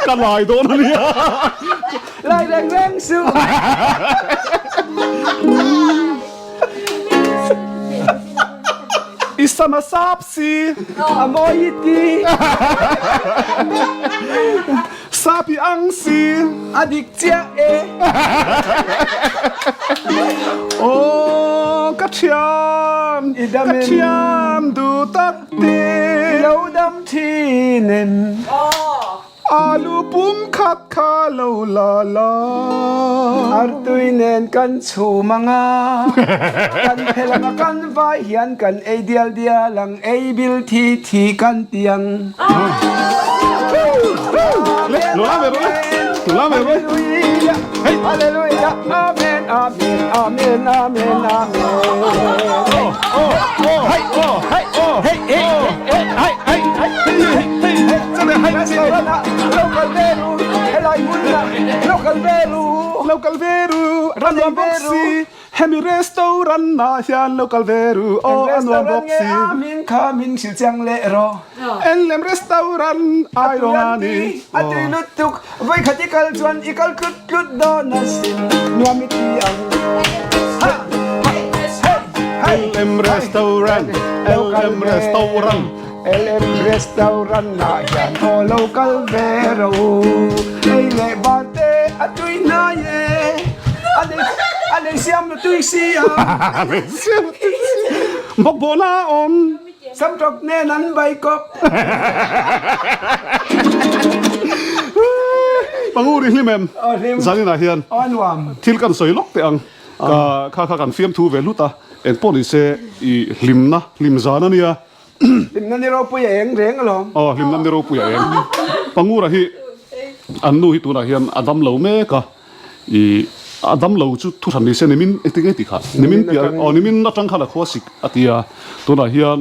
Ka lai dawn a nia. Lai reng reng suh. I sana sap si. A mawi i ti. Sap i ang si. A dik chiah e. Aw ka thiam, ka thiam duh tak te. I lo dam thin em. Alu pum khat kha lo la la. Artui nen kan chhum ang a, kan phel ang a, kan vai hian kan ei dial dial ang, ei bil thi thi kan ti ang. Hallelujah, Hallelujah, Amen, Amen, Amen, Amen, Amen. Lo kal ve ru, a nuam bawk si, hemi restaurant ah hian lo kal ve ru, aw a nuam bawk si. Enlem restaurant ai rawng a ni. A tui lutuk, vawikhat i kal chuan i kal tlut tlut dawn asin, nuam i ti ang. LM Restaurant, LM Restaurant. LM Restaurant ah hian aw lo kal ve ro. Ei leh bar te a tui hnai e. A nei siam lu tui si a. A nei siam lu tui si. Bawkbawn a awm. Samtawk nen an bai kawp. Panguri hlim em? Zaninah hian thil kan sawi lawk teh ang. Ka kha kha kan fiamthu ve hlut a, eng pawh ni se i hlimna, hlim zan a nia. Hlimna ni ropui a eng reng alawm. Aw, hlimna ni ropui a eng. Pangura hi an nu hi tunah hian a dam lo mek a, i a dam lo chu thu hran ni se nimin engtin nge tih kha, nimin piah aw nimin atang khan a khua sik a ti a, tunah hian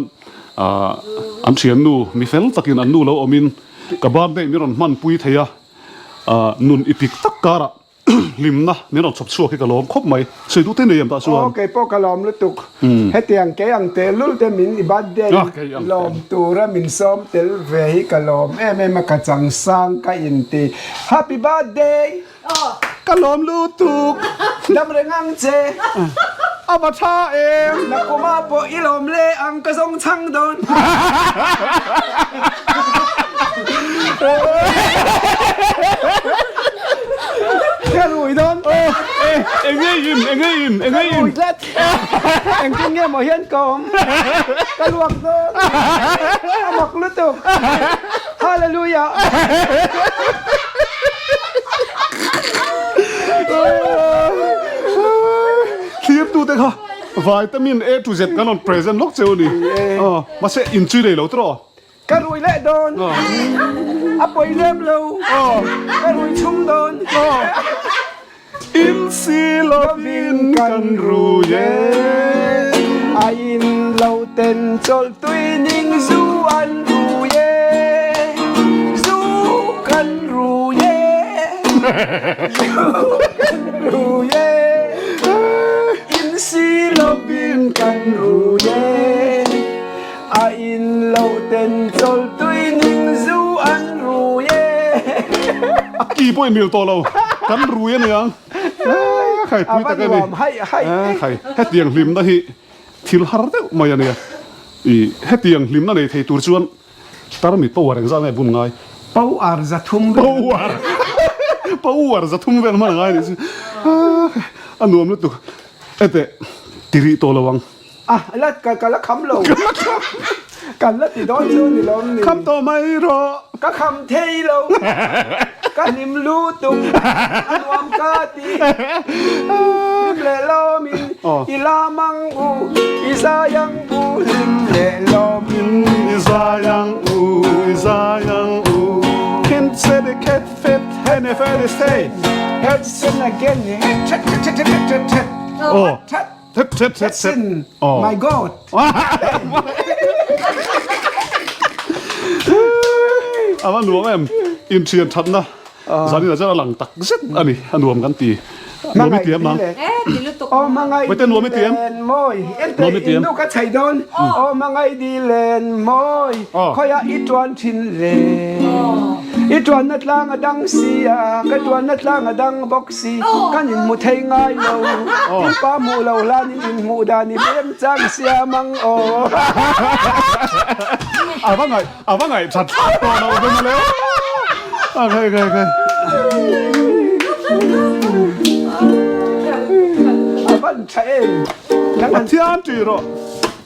an thiannu mi fel takin an nu lo awmin ka birthday min rawn hmanpui thei a, nun i pik tak karah Hlimna min rawn chhawp chhuak hi ka lawm khawp mai. Sawi duh te nei em tah chuan? Aw kei pawh ka lawm lutuk. Hetiang kei ang teh lul te min i birthday lawm tura min sawm tel ve hi ka lawm em em a ka changsang ka inti. Happy birthday! Ka lawm lutuk. Dam reng ang che. A va tha em. Nakuma pawh i lawm le ang ka zawng chhang dawn. Ka rui dawn. Enge in, enge in, enge in. Ka rui tlat. Engtin nge maw hian ka awm? Ka luak dawn. A mak lutuk. Hallelujah. Thirtute kha vitamin A to Z kan rawn present lawk cheu a ni. Mahse inchui nei lo tawh. Ka rui leh dawn. A pawi lem lo. Ka rui chhung dawn. In si lovin kan rui e. A in lo ten chawlh tui ning zu an rui e. Zu kan rui e. Zu kan rui e. In si lovin kan rui e. A in lo ten chawl tui ning zu an rui e. A ki pawh in mil tawh lo, kan rui a niang. Khai pui tak a ni. Khai hetiang hlimna hi thil har deuh mai a nia. I hetiang hlimna nei thei tur chuan tarmit power engzah nge bun ngai? Power 300 vel. Power power 300 vel hman a ngai a nih chu. A nuam lutuk. Ete ti rih tawh lo ang. A la ka ka la kham lo. Kan la ti dawn chu ni lawm ni. Kham tawh mai rawh. Ka kham thei lo. Ka hlim lutuk. A nuam ka ti. Hlim leh lawmin i lam ang u. I zai ang u. Hlim leh lawmin i zai ang u. I zai ang u. Khin se de khet fet hene fe de stay. Het sen again. Het het het het het het het. Aw. Het. Thet thet thet thet. My God. A va nuam em. Inthian thatna zanin ah chuan a lang tak zet a ni. A nuam kan ti. Nuam i ti em nang? Aw hmangaih Vaite nuam i ti em? dilen mawi. Ente Nuam i ti em? innu ka chhei dawn. Aw hmangaih dilen mawi. Khawiah i tuan thin le. I tuanna tlang a dang si a, ka tuanna tlang a dang bawk si. Kan inhmu thei ngai lo. Tin pa hmuh lo hlanin inhmuh dan i bem chang siam ang aw. A va ngaih, a va ngaih that thlak tawh lo ve mawle. A khai khai khai. A van tha em. Pathian tih rawh.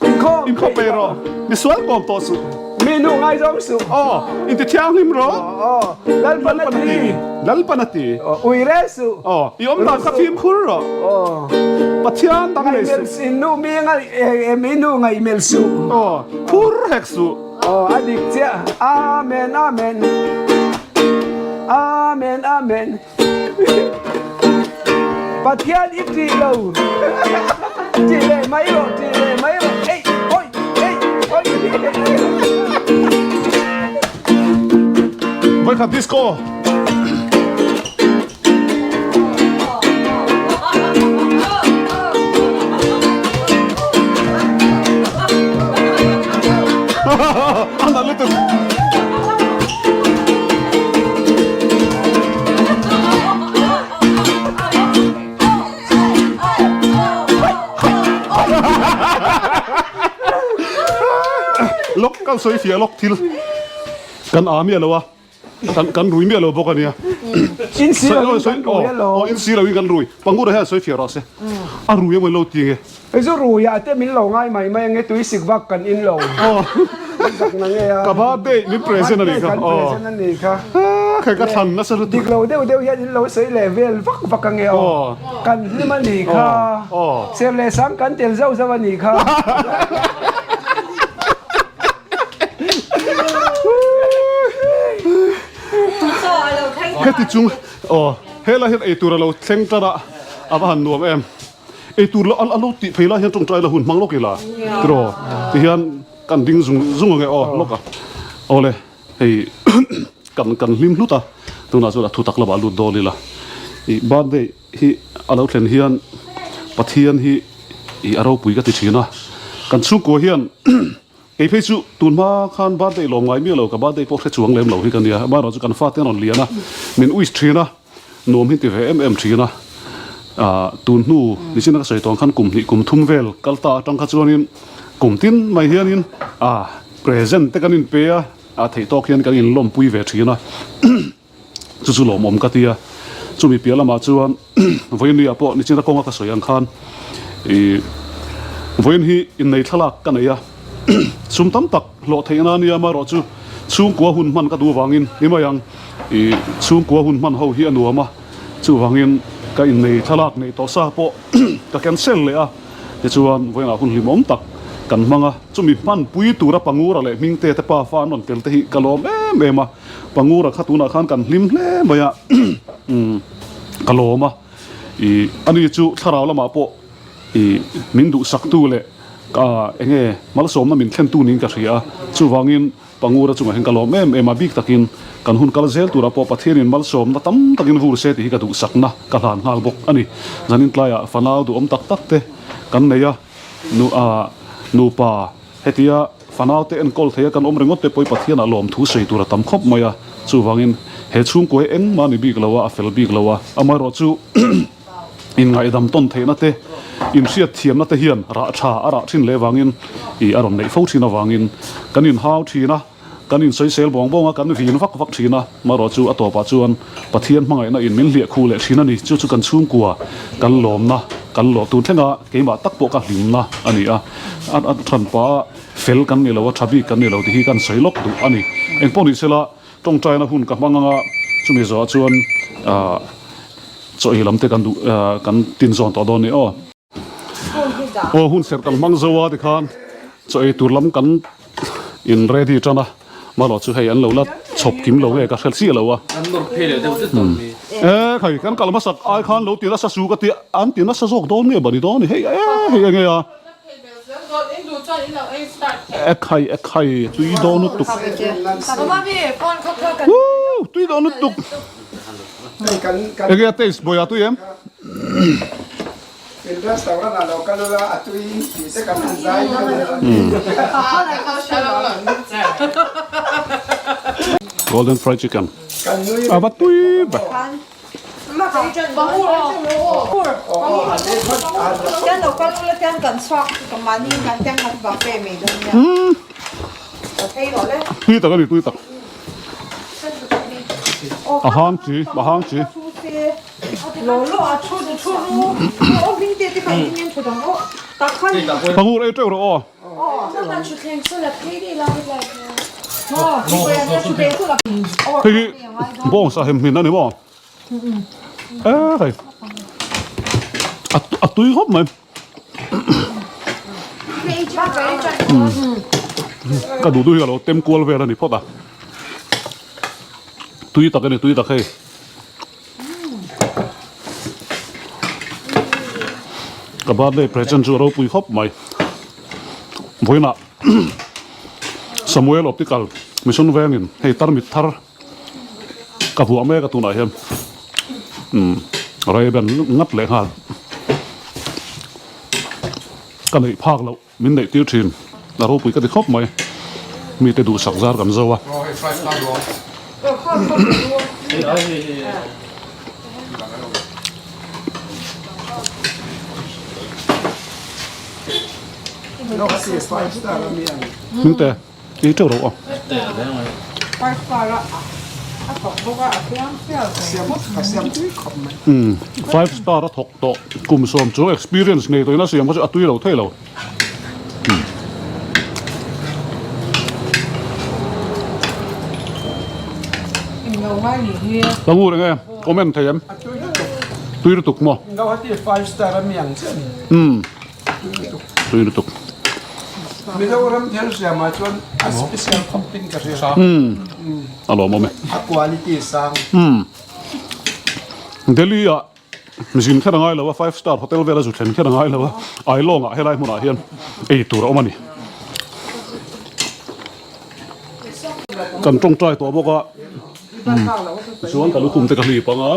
Inkhawm Inkhawm pe rawh. Misual kawm tawh suh. Mi nu ngaizawng suh. Aw, inti thianghlim rawh. Aw, Lalpan a ti. Lalpan a ti. Aw, ui rel suh. Aw, i awm dan kha fimkhur rawh. Aw, Pathian dang nei suh. Ngaihmel in nu mi ngai mi nu ngaihmel suh. Aw, phur hek suh. Aw, a dik chiah. Amen, amen. Amen, amen. Pathian i ṭih lo. Ṭih leh mai rawh, ṭih leh mai rawh. Ei, oi, ei, oi. Vawikhat disco. A nalh lutuk. Lok kan sawi fiah lok thil kan a miah lo a kan kan rui miah lo bawk a nia In si lo in kan rui alo aw in si lo in kan rui pangura hian sawi fiah rawh se a rui emaw lo ti nge Zu rui ah te min lo ngai mai mai ange tui sik vak kan in lo. Kan zak na nge a. Ka birthday min present a nih kha. Kan present a nih kha. Khai ka thlan nasa lutuk. Dik lo deuh deuh hian in lo sawi leh vel vak vak ange aw. Kan hlim a nih kha. Ser leh sang kan tel zauh zauh a nih kha. Heti chung aw helai hian eitur a lo thleng tan a a va han nuam em. Eitur lo a lo tih phei lai hian tawngtai la hun hmang lawk ila tiraw ti hian kan ding zung zung ange aw lawk a awle hei kan kan hlim hlut a tunah chuan a thu tak lamah lut dawn ila ih birthday hi a lo thlen hian Pathian hi ih a ropui ka ti thin a kan chhungkua hian kei phei chu tun hma khan birthday lawm ngai miah lo ka birthday pawh hre chuang lem lo hi ka nia amaherawhchu kan fate an rawn lian a min wish thin a. Nuam hi ti ve em em thin a, ah tun hnu nichin a ka sawi tawng khan kum hnih kum thum vel kal ta atang kha chuanin kum tin mai hianin ah present te kan inpe a, a theih tawk hian kan inlawmpui ve thin a, chu chu lawmawm ka ti a, chumi piah lamah chuan vawiin ah pawh nichin a kawnga ka sawi ang khan ih vawiin hi innei thlalak ka nei a, sum tam tak hlawh theih na ania amaherawhchu chhungkua hun hman ka duh vangin ni mai ang. Ih chhungkua hun hman ho hi a nuam a, chuvangin ka innei thlalak neih tawh sa pawh ka cancel leh a, tichuan vawiinah hun hlimawm tak kan hmang a, chumi hmanpui tura Pangura leh Hmingte te pa fa an rawn tel te hi ka lawm em em a, Pangura kha tunah khan kan hlim hle mai a, ka lawm a, ih ani chu thlarau lamah pawh ih min duhsaktu leh enge malsawmna min thlentu niin ka hria a, chuvangin. Pangura chungah hian ka lawm em em a, bik takin kan hun kal zel turah pawh Pathianin malsawmna tam takin vur se tih hi ka duhsakna ka hlan nghal bawk a ni. Zanin tlaiah fanau duhawm tak tak te kan nei a, nu ah nupa hetia fanau te enkawl theia kan awm ringawt te pawh hi Pathianah lawmthu sawi tur a tam khawp mai a, chuvangin he chhungkua hi engmah a ni bik lo a, a fel bik lo a, amaherawhchu inngaihdam tawn theihna te, inhriat thiamna te hian rah tha a rah thin leh vangin ih a rawn neih fo thin avangin kan inhau thin a, kan insawisel bawng bawng a, kan vin vak vak thin a, marawh chu a tawpah chuan Pathian hmangaihna in min hliah khu leh thin a ni. Chu chu kan chhungkua kan lawmna, kan lawh tun thlenga keimah tak pawh ka hlimna a ni a, a thanpa fel kan ni lo a, tha bik kan ni lo tih hi kan sawi lawk duh a ni. Engpawh ni sela Tawngtaina hun ka hmang anga chumi zawhah chuan ah chaw ei lam te kan duh ah kan tin zawn tawh dawn ni aw. Aw hun serh kan hmang zo a tikhan chaw ei tur lam kan in ready tan a marawh chu hei an lo la chhawp kim lo nge ka hre chiah lo a. E khai kan kal hmasak ai khan lo ti nasa su ka ti an ti nasa zawk dawn nge bani dawn ni hei e hei enge a. Ekhai ekhai tui dawn lutuk Woo tui dawn lutuk Enge a taste bawiha tui em? Golden fried chicken a va tui ber. Tui tak a ni tui tak a hang chi a hang chi Pangur ei teuh rawh aw. Hei hi bawngsa hem hmin a ni maw? E hei a tui khawp mai ka duh duh hi ka lo tem kual vel a ni phawt a tui tak a ni tui tak hei ka birthday present chu a ropui khawp mai vawiinah Samuel Optical Mission Vengin hei tarmit thar Ka vuah mek a tunah hian umm Ray-Ban ngat leh nghal ka neih phak loh min neih tir thin a ropui ka ti khawp mai mite duhsak zar kan zo a. Hmingte. Ei teuh ro a. Umm five star a thawk tawh kum sawm chu experience nei tawhin a siam kha chu a tui lo thei lo. Ka ngur enge comment thei em? Tui lutuk maw? Umm. Tui lutuk. Mizoram thil siamah chuan a special khawp in ka hria. Umm. A lawmawm e. A quality sang. Umm. Delhi ah zin kher a ngai lo a, five star hotel vel a zu thlen kher a ngai lo a, Ailawng ah helai hmunah hian ei tur a awm a ni. Kan tawngtai tawh bawk a. Chuan ka lukhum te ka hlip ang a.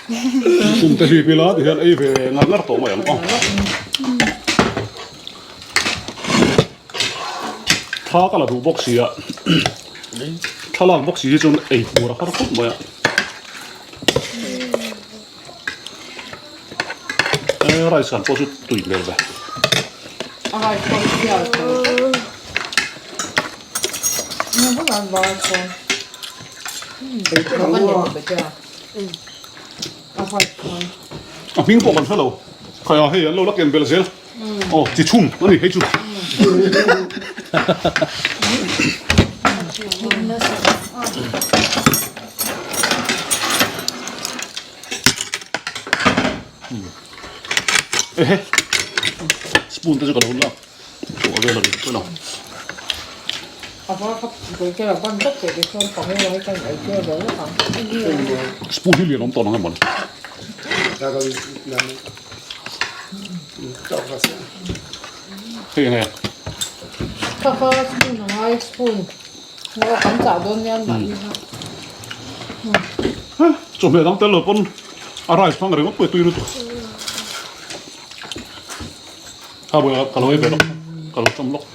Lukhum te hlip ila ti hian ei ve ngar ngar tawh mai ang aw. Thla ka la duh bawk sia. Thlalak bawk si hi chuan ei tur a har khawp mai a. Eh rice kan pawh chu tui hmel ve. A rice pawh hi chhiar tho. Eng hun an var chuan. A hming pawh kan hre lo. Khaia hei an lo la ken belh zel. Aw chi chhum a ni hei chu. Ehe spoon te chu ka lo lak tawh vel a ni chuan ang. Spoon hi lian awm tawh nang emaw ni. Hei enge? Kha kha spoon a ngai spoon ngaw kan chah dawn nia mahni kha. Chawhmeh dang tel lo pawn a rice hmang ringawt pawh i tui lutuk. Kha buai ka lo ei ve lawk ka lo chawm lawk.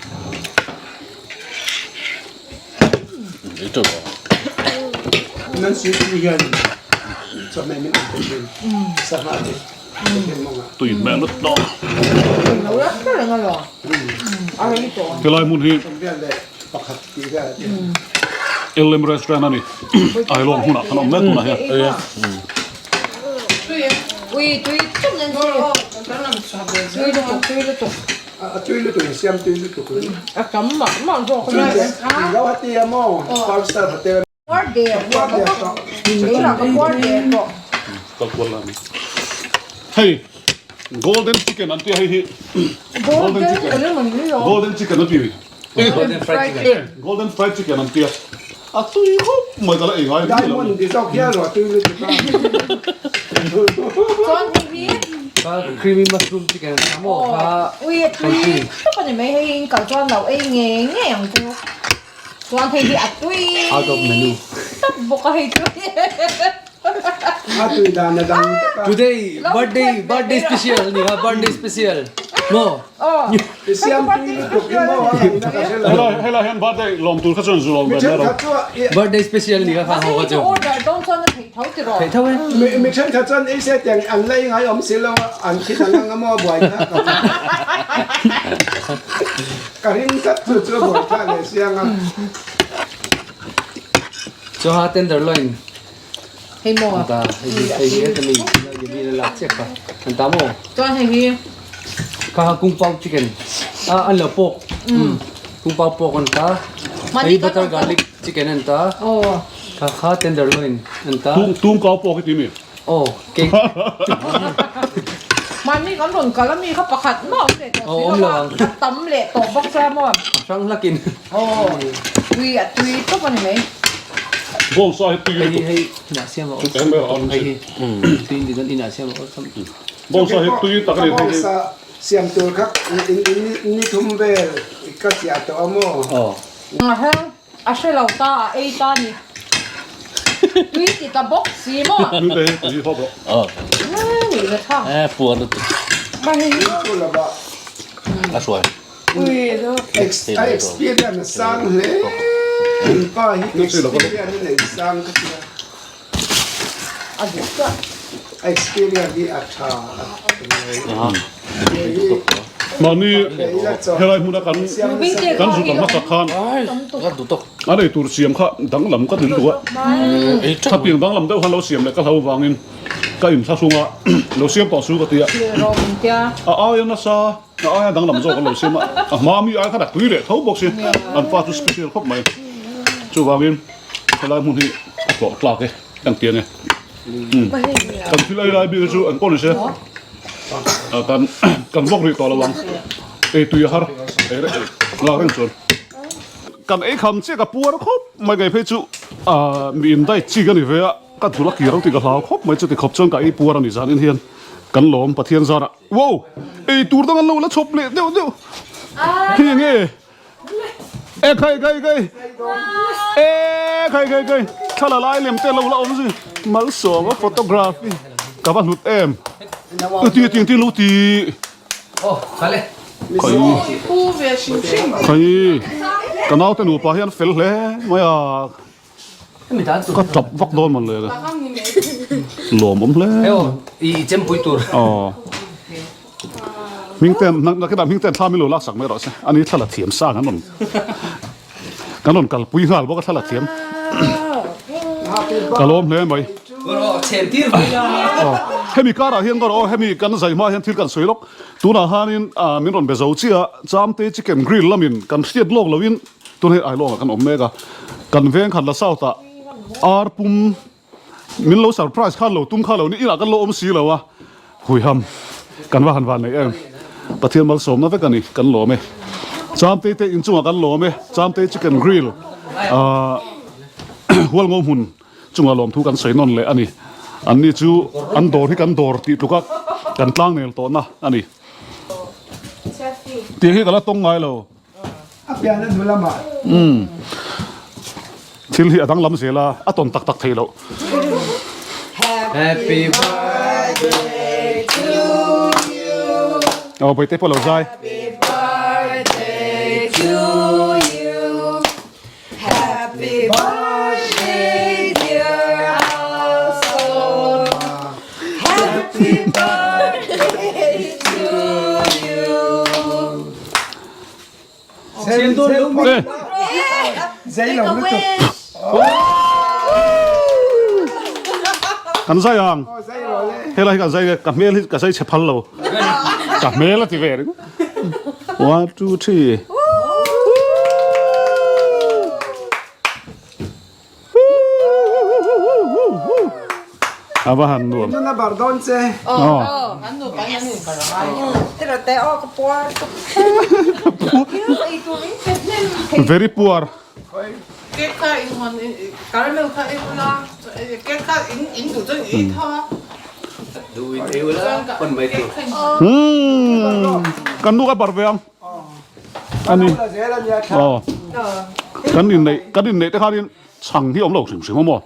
Tui hmel lut tawh. Helai hmun hi LM restaurant a ni. Ailawng hmunah khan a awm mek tunah hian. Hei golden chicken an tia hei hi golden chicken golden chicken an ti golden fried chicken golden fried chicken an tia a tui khawp mai ka la ei ngai diamond ti zawk hial rawh tui lutuk a chuan hei hi creamy mushroom chicken an tia maw kha ui a tui tawp a ni mai hei in kal chuan lo ei ngei ngei ang chu. Chuan hei hi a tui Out of menu. tawp bawk a hei chu. A tui dan a dang vek a. Today birthday birthday special a ni kha birthday special maw. I siam tui lutuk hi maw a ngaihna ka hre lo. Helai helai hian birthday lawm tur kha chuan zu lawm ve mai ro. Birthday special a ni kha kha ho kha chu. Order dawn chuan a theih tho tiraw. Theih tho e. Mi thenkhat chuan ei se tiang an la i ngai awm si lo a an thi dang ang a maw buai thlak ang. Ka ring tlat chu chu a buai thlak leh siang a. Chawha tenderloin Hei maw? An ta hei hi hei hi heta mi mi la lak chiah kha an ta maw? Chuan hei hi Kha kha kung pao chicken a an lo pork kung pao pork an ta hei butter garlic chicken an ta kha kha tenderloin an ta Tung tung kau pork i ti mi? Aw kei Mahni kan rawn kal a mi kha pakhat mah awm leh tawh si lo a, a tam leh tawh bawk chuan maw. A hrang hlakin. Aw tui a tui tawp a ni mai. Bawngsa hi tui Hei lutuk. hei inah siam a Eng ber a awm hei hi tui in ti inah siam a awlsam. Bawngsa hi tui tak a ni. Bawngsa siam tur kha ni thum vel ka chiah tawh a maw. Aw. A hre lo ta, a ei ta ni. Tui ti ta bawk si maw? Nute hi tui hawp rawh. Aw. Ni ve tha. Eh puar lutuk. A hruai. A experience a sang hle. In pa hi experience a nei sang ka tia. A duh chiah. A experience hi a tha. Mahni helai hmuna kan kan zut ang hmasa khan an ei tur siam kha danglam ka ti lutuk a, khatiang danglam deuh khan lo siam leh ka hlo vangin ka inthlahrung a, lo siam tawh su ka ti a, a aia nasa a aia danglam zawk an lo siam a, a hma mi ai khan a tui leh tho bawk si, an fa chu special khawp mai, chuvangin helai hmun hi a tlawh tlak e kan ti a ni. Kan thil ei lai bik chu an pawh ni se kan kan vawk rih tawh lo ang ei tui a har ei reng lak reng chuan kan ei kham chiah ka puar khawp mai ngei phei chu mi in diet chi ka ni ve a ka dul a kir ang tih ka hlau khawp mai chuti khawp chuan ka ei puar a ni zanin hian kan lawm Pathian zarah wow ei tur dang an lo la chhawp leh deuh deuh hi enge E khai khai khai E khai khai khai thla lai lem te lo la awm zui Malsawma photography ka va hlut em ti ti ti lo ti khai khai ka naute nupa hian fel hle mai a. Ka tap vak dawn mawn le lawm awm hle. I chempui tur. Aw. Hming ten nakina hming ten thla min lo lak sak mai rawh se. Ani thla la thiam sang an rawn kan rawn kalpui nghal bawk a thla la thiam. Ka lawm hle mai. Aw. Hemi karah hian ka rawh aw hemi kan zai hma hian thil kan sawi lawk. Tunah hanin min rawn be zo chiah a Chamte chicken grill lamin kan hriat lawk loin Tun hei Ailawngah kan awm mek a, kan veng khat la south ah ar pum min lo surprise khan lo tum kha lo ni inah kan lo awm si lo a, huiham kan va han van nei em, Pathian malsawmna vek a ni kan lawm e, Chamtei te inchungah kan lawm e, Chamtei chicken grill ah Hualngo hmun chungah lawmthu kan sawi nawn leh a ni, an ni chu an dawr hi kan dawr tih tluka kan tlangnel tawhna a ni, tih hi ka la tawng ngai lo. A pian a hnu lamah. Umm. Thil hi a danglam zel a, a tawn tak tak thei loh. Happy birthday to you. Aw Bawihte pawh lo zai. Happy birthday to you. Happy birthday dear Alson. Happy birthday to you. Kan zai ang. Helai hi kan zai ka hmel hi ka zai chhe phal lo. Ka hmel a ti ve ringawt. One, two, three. A va han nuam. Nuna bar dawn che. Aw. An nu pa hian in bar a ngai. Tira te aw ka puar. Ka puar. Very poor. Cake kha in hawn caramel kha ei ula cake kha in in duh chuan in ei tho a. Duh in ei ula pawn mai tur. Umm kan nu ka bar ve ang. Ani. Aw. Kan inneih kan inneih te khanin chhang hi awm lo hrim hrim awm aw.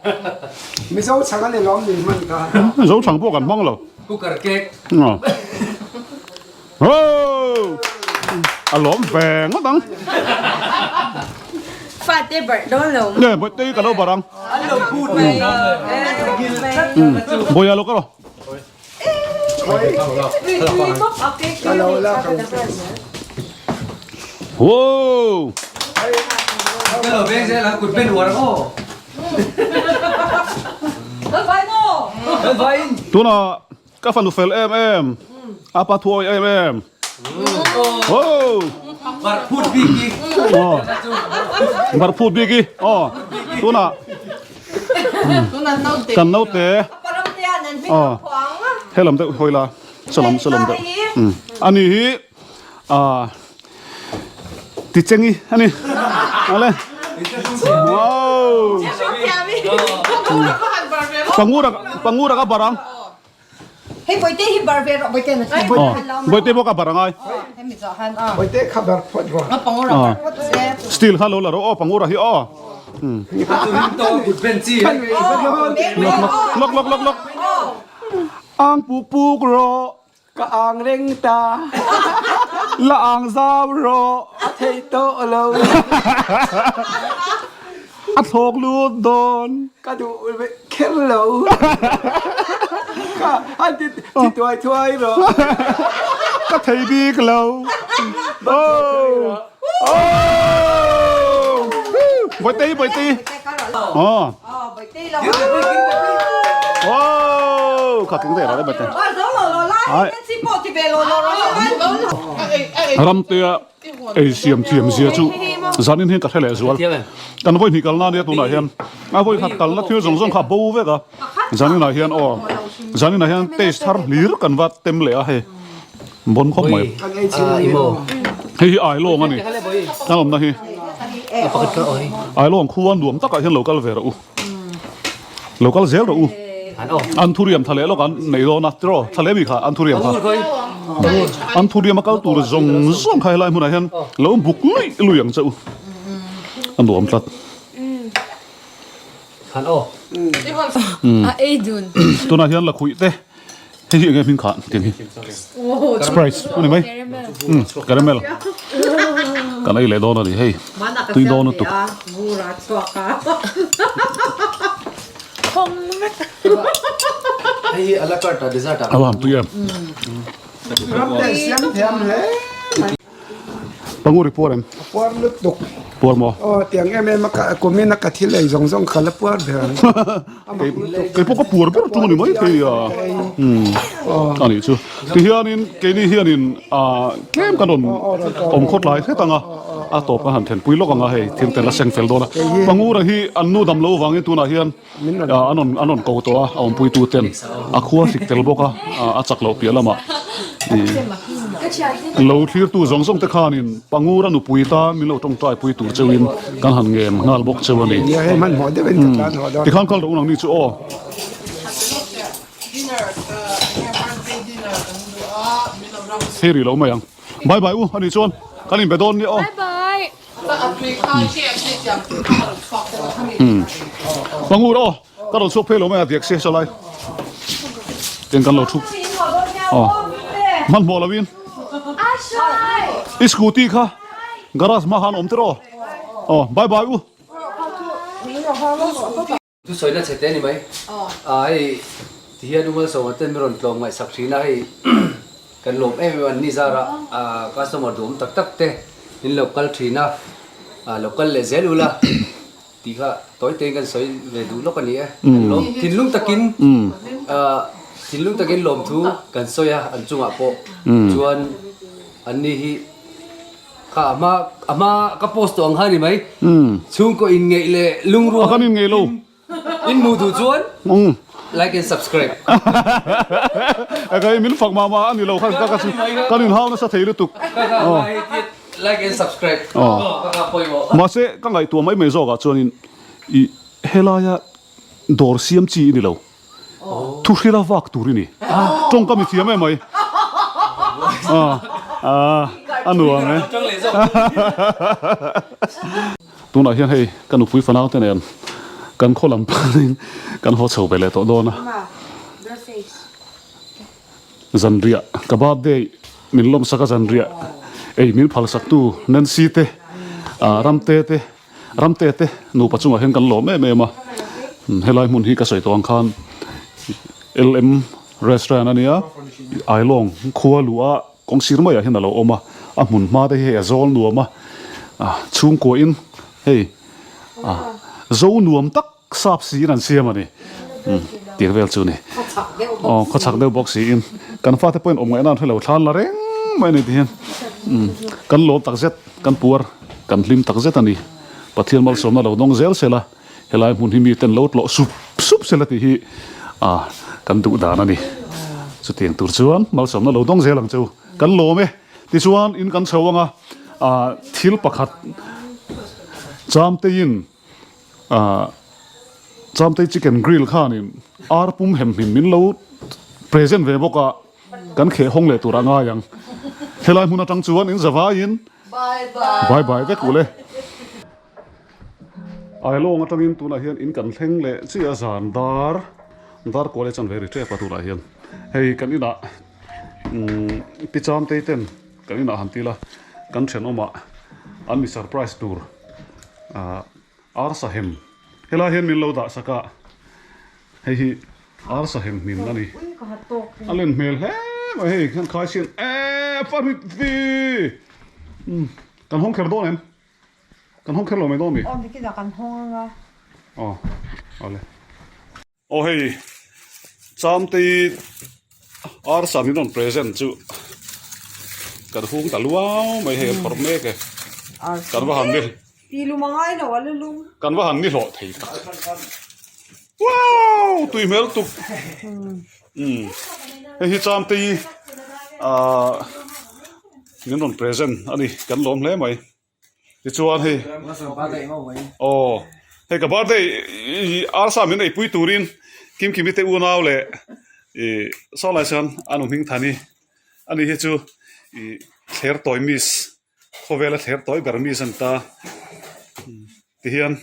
Mizo chhang a ni lawm ni hman kha. Mizo chhang pawh kan hmang lo. Cooker cake. Aw. Hoo! A lawm ve ngawt ang. Fate barh dawn lo. Nge bawihte hi ka lo barh ang. An lo phut mai. Bawiha lo ka rawh. Wow! Tuna ka fanu fel em em, a pa thuawi em em. Wow! Barh phut bik i. Aw. Tuna Kan naute aw helam deuh hawi la salam salam deuh ani hi ah tichengi ani ale wow pangura pangura ka barang Hei Bawihte hi bar ve rawh Bawihte na chu. Bawihte pawh ka bar angai. Hemi zawh han a. Bawihte kha bar phawt rawh. A pangura bar phawt se. Steel kha lo la rawh aw pangura hi aw. Lok lok lok lok. Ang puk puk rawh. Ka ang reng ta. La ang zau rawh. A theih tawh lo. A thlawk lut dawn. Ka duh kher lo. Ka an ti ti tuai thuai rawh. Ka thei bik lo. Oh! Oh! Bawihte bawihte. Oh. Oh! Kha king ve rawh le bawihte. Ai. Ramtea Ei siam thiam zia chu zanin hian ka hre leh zual. Kan vawi hnih kalna ania tunah hian a vawi khat kalna thil zawng zawng kha a bo vek a. Zaninah hian aw zaninah hian taste thar hlir kan va tem leh a hei bon khawp mai. Hei hi Ailawng a ni kan awmna hi. Ailawng khua nuam takah hian lo kal ve rawh u. Lo kal zel rawh u. An thuriam tha leh lawk an nei dawn a tiraw tha leh mi kha an thuriam kha. An thuriam a kal tur zawng zawng kha helai hmunah hian lo buk luih luih ang che u. A nuam tlat. Tunah hian lakhuih te hei hi eng nge hming kha tiang hi. Sprite a ni mai. Caramel. Kan ei leh dawn a ni hei tui dawn lutuk. Hei hi a la carte a dessert ah. A van tui em. Pangu ri puar em? Puar lutuk. Puar maw? Aw tiang em em a ka kumin a ka thil ei zawng zawng ka la puar ber ang. Kei pawh ka puar ber tum a ni mai thei a. A nih chu. Tihianin keini hianin tlem kan rawn awm khawt lai hret ang a, a tawp kan han thenpui lawk ang a hei thil te la seng fel dawn a. Pangura hi an nu dam lo vangin tunah hian an rawn an rawn ko tawh a, a awmpuitu ten a khua hrik tel bawk a, a chak loh piah lamah lo thlirtu zawng zawng te khanin Pangura nupui tan min lo tawngtai pui tur cheuhin kan han ngen nghal bawk cheu a ni. Tikhan kal rawh u nangni chu aw. Thei rih lo mai ang. Bye bye u anih chuan kan inbe dawn nia aw. Pangur aw ka rawn chhuak phei lo mai a diak se sawlai ten kan lo thu aw hmanhmawh lo in i scooty kha garage hma khan awm tiraw aw bye bye u. Thu sawina chhe te a ni mai. Aaa hei ti hian Umal Sawma ten min rawn tlawm ngaihsak thin a, hei kan lawm em em a, ni zarah aaa customer duhawm tak tak te min lo kal thin a, aaa lo kal leh zel ula tih kha tawi tein kan sawi ve duh lawk a ni e. Kan lawm thinlung takin aaa thinlung takin lawmthu kan sawi a an chungah pawh chuan anni hi Kha a hma a hma ka post tawh ang kha ni mai. Chhungkaw in ngeih leh lungrual. A kan in ngeih lo. In hmuh duh chuan like and subscribe. Eka i min fak mah mah a ni lo kha ka chu kan in hau nasa thei lutuk. Like and subscribe. Ka ka pawimawh. Mahse ka ngaihtuah mai mai zawkah chuanin i helaia dawr siam chi i ni lo. Thu hrila vak tur i ni. Tawngka mi thiam em mai. A nuam e. Tunah hian hei ka nupui fanau te nen kan khaw lam panin kan haw chho ve leh tawh dawn a. Zanriah ka birthday min lawmsak a zanriah ei min phalsaktu Nancy te Ramte te Ramte te nupa chungah hian kan lawm em em a, helai hmun hi ka sawi tawh ang khan LM restaurant a nia, Ailawng khua luh a kawng sir maiah hian a lo awm a, a hmun hma te hi hei a zawl nuam a, chhungkua in hei zo nuam tak sap siin an siam a ni, tir vel chu a ni, aw khawchhak deuh bawk siin kan fate pawhin awm ngaihna an hrelo thlan la reng mai a ni tihian kan lawm takzet kan puar. Kan hlim tak zet a ni. Pathian malsawmna lo dawng zel sela, helai hmun hi miten lo tlawh sup sup sela tih hi kan duh dan a ni. Chutiang tur chuan malsawmna lo dawng zel ang che u. Kan lawm e. Tichuan in kan chho anga thil pakhat Chamteiin Chamtei chicken grill khanin ar pum hem hmin min lo present ve bawk a. Kan kheh hawng leh tur a ngai ang. Helai hmun atang chuan in zavaiin bye bye vek ule. Ailawng atangin tunah hian in kan thleng leh chiah a zan dar dar kual e chan ve ri tep a tunah hian hei kan inah umm pi cham tei ten kan inah han ti la kan thenawmah an mi surprise tur ah arsa hem helai hian min lo dah sak a hei hi Arsa hem hmin a ni. A len hmel hle mai hei kan khai sian eee pahnih vi kan hawng kher dawn em? Kan hawng kher lo mai dawn mi? Aw nikinah kan hawng anga. Aw awle. Aw hei Chamtei arsa min rawn present chu kan hung ta luau mai hei an phawrh mek e. Kan va han ni. Ti lum a ngai lo a la lum. Kan va han ni hlawh thei tak. Wow! Tui hmel tuk. Umm. Hei hi Chamtei ah min rawn present a ni. Kan lawm hle mai. Tichuan hei aw hei ka birthday arsa min eipui turin Kimkimi te unau leh ih saw lai sawn a nu hming thani ani hi chu ih thler tawi miss Khawvela thler tawi ber mi zan ta tihian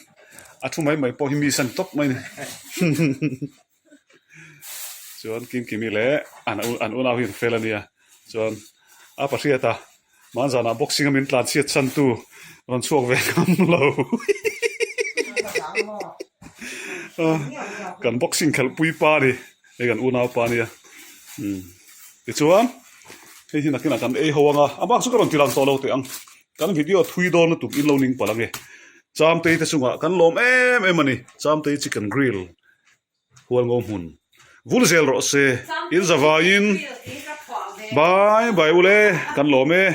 a thu mai mai pawh hi mi zan tawp mai a ni chuan Kimkimi leh an an unau hi an fel a nia chuan a pahriat a. Hmanzanah boxing a min tlan chhiat chhan tu rawn chhuak ve ngam lo. Kan boxing khelh pui pa a ni, hei kan unau pa a nia. Umm tichuan hei hi nakinah kan ei ho ang a, a bak chu ka rawn ti lang tawh lo teh ang. Kan video thui dawn lutuk in lo ning palh ang e. Chamtei te chungah kan lawm em em a ni, Chamtei chicken grill. Hualngo hmun vul zel rawh se in zavaiin bye bye ule kan lawm e.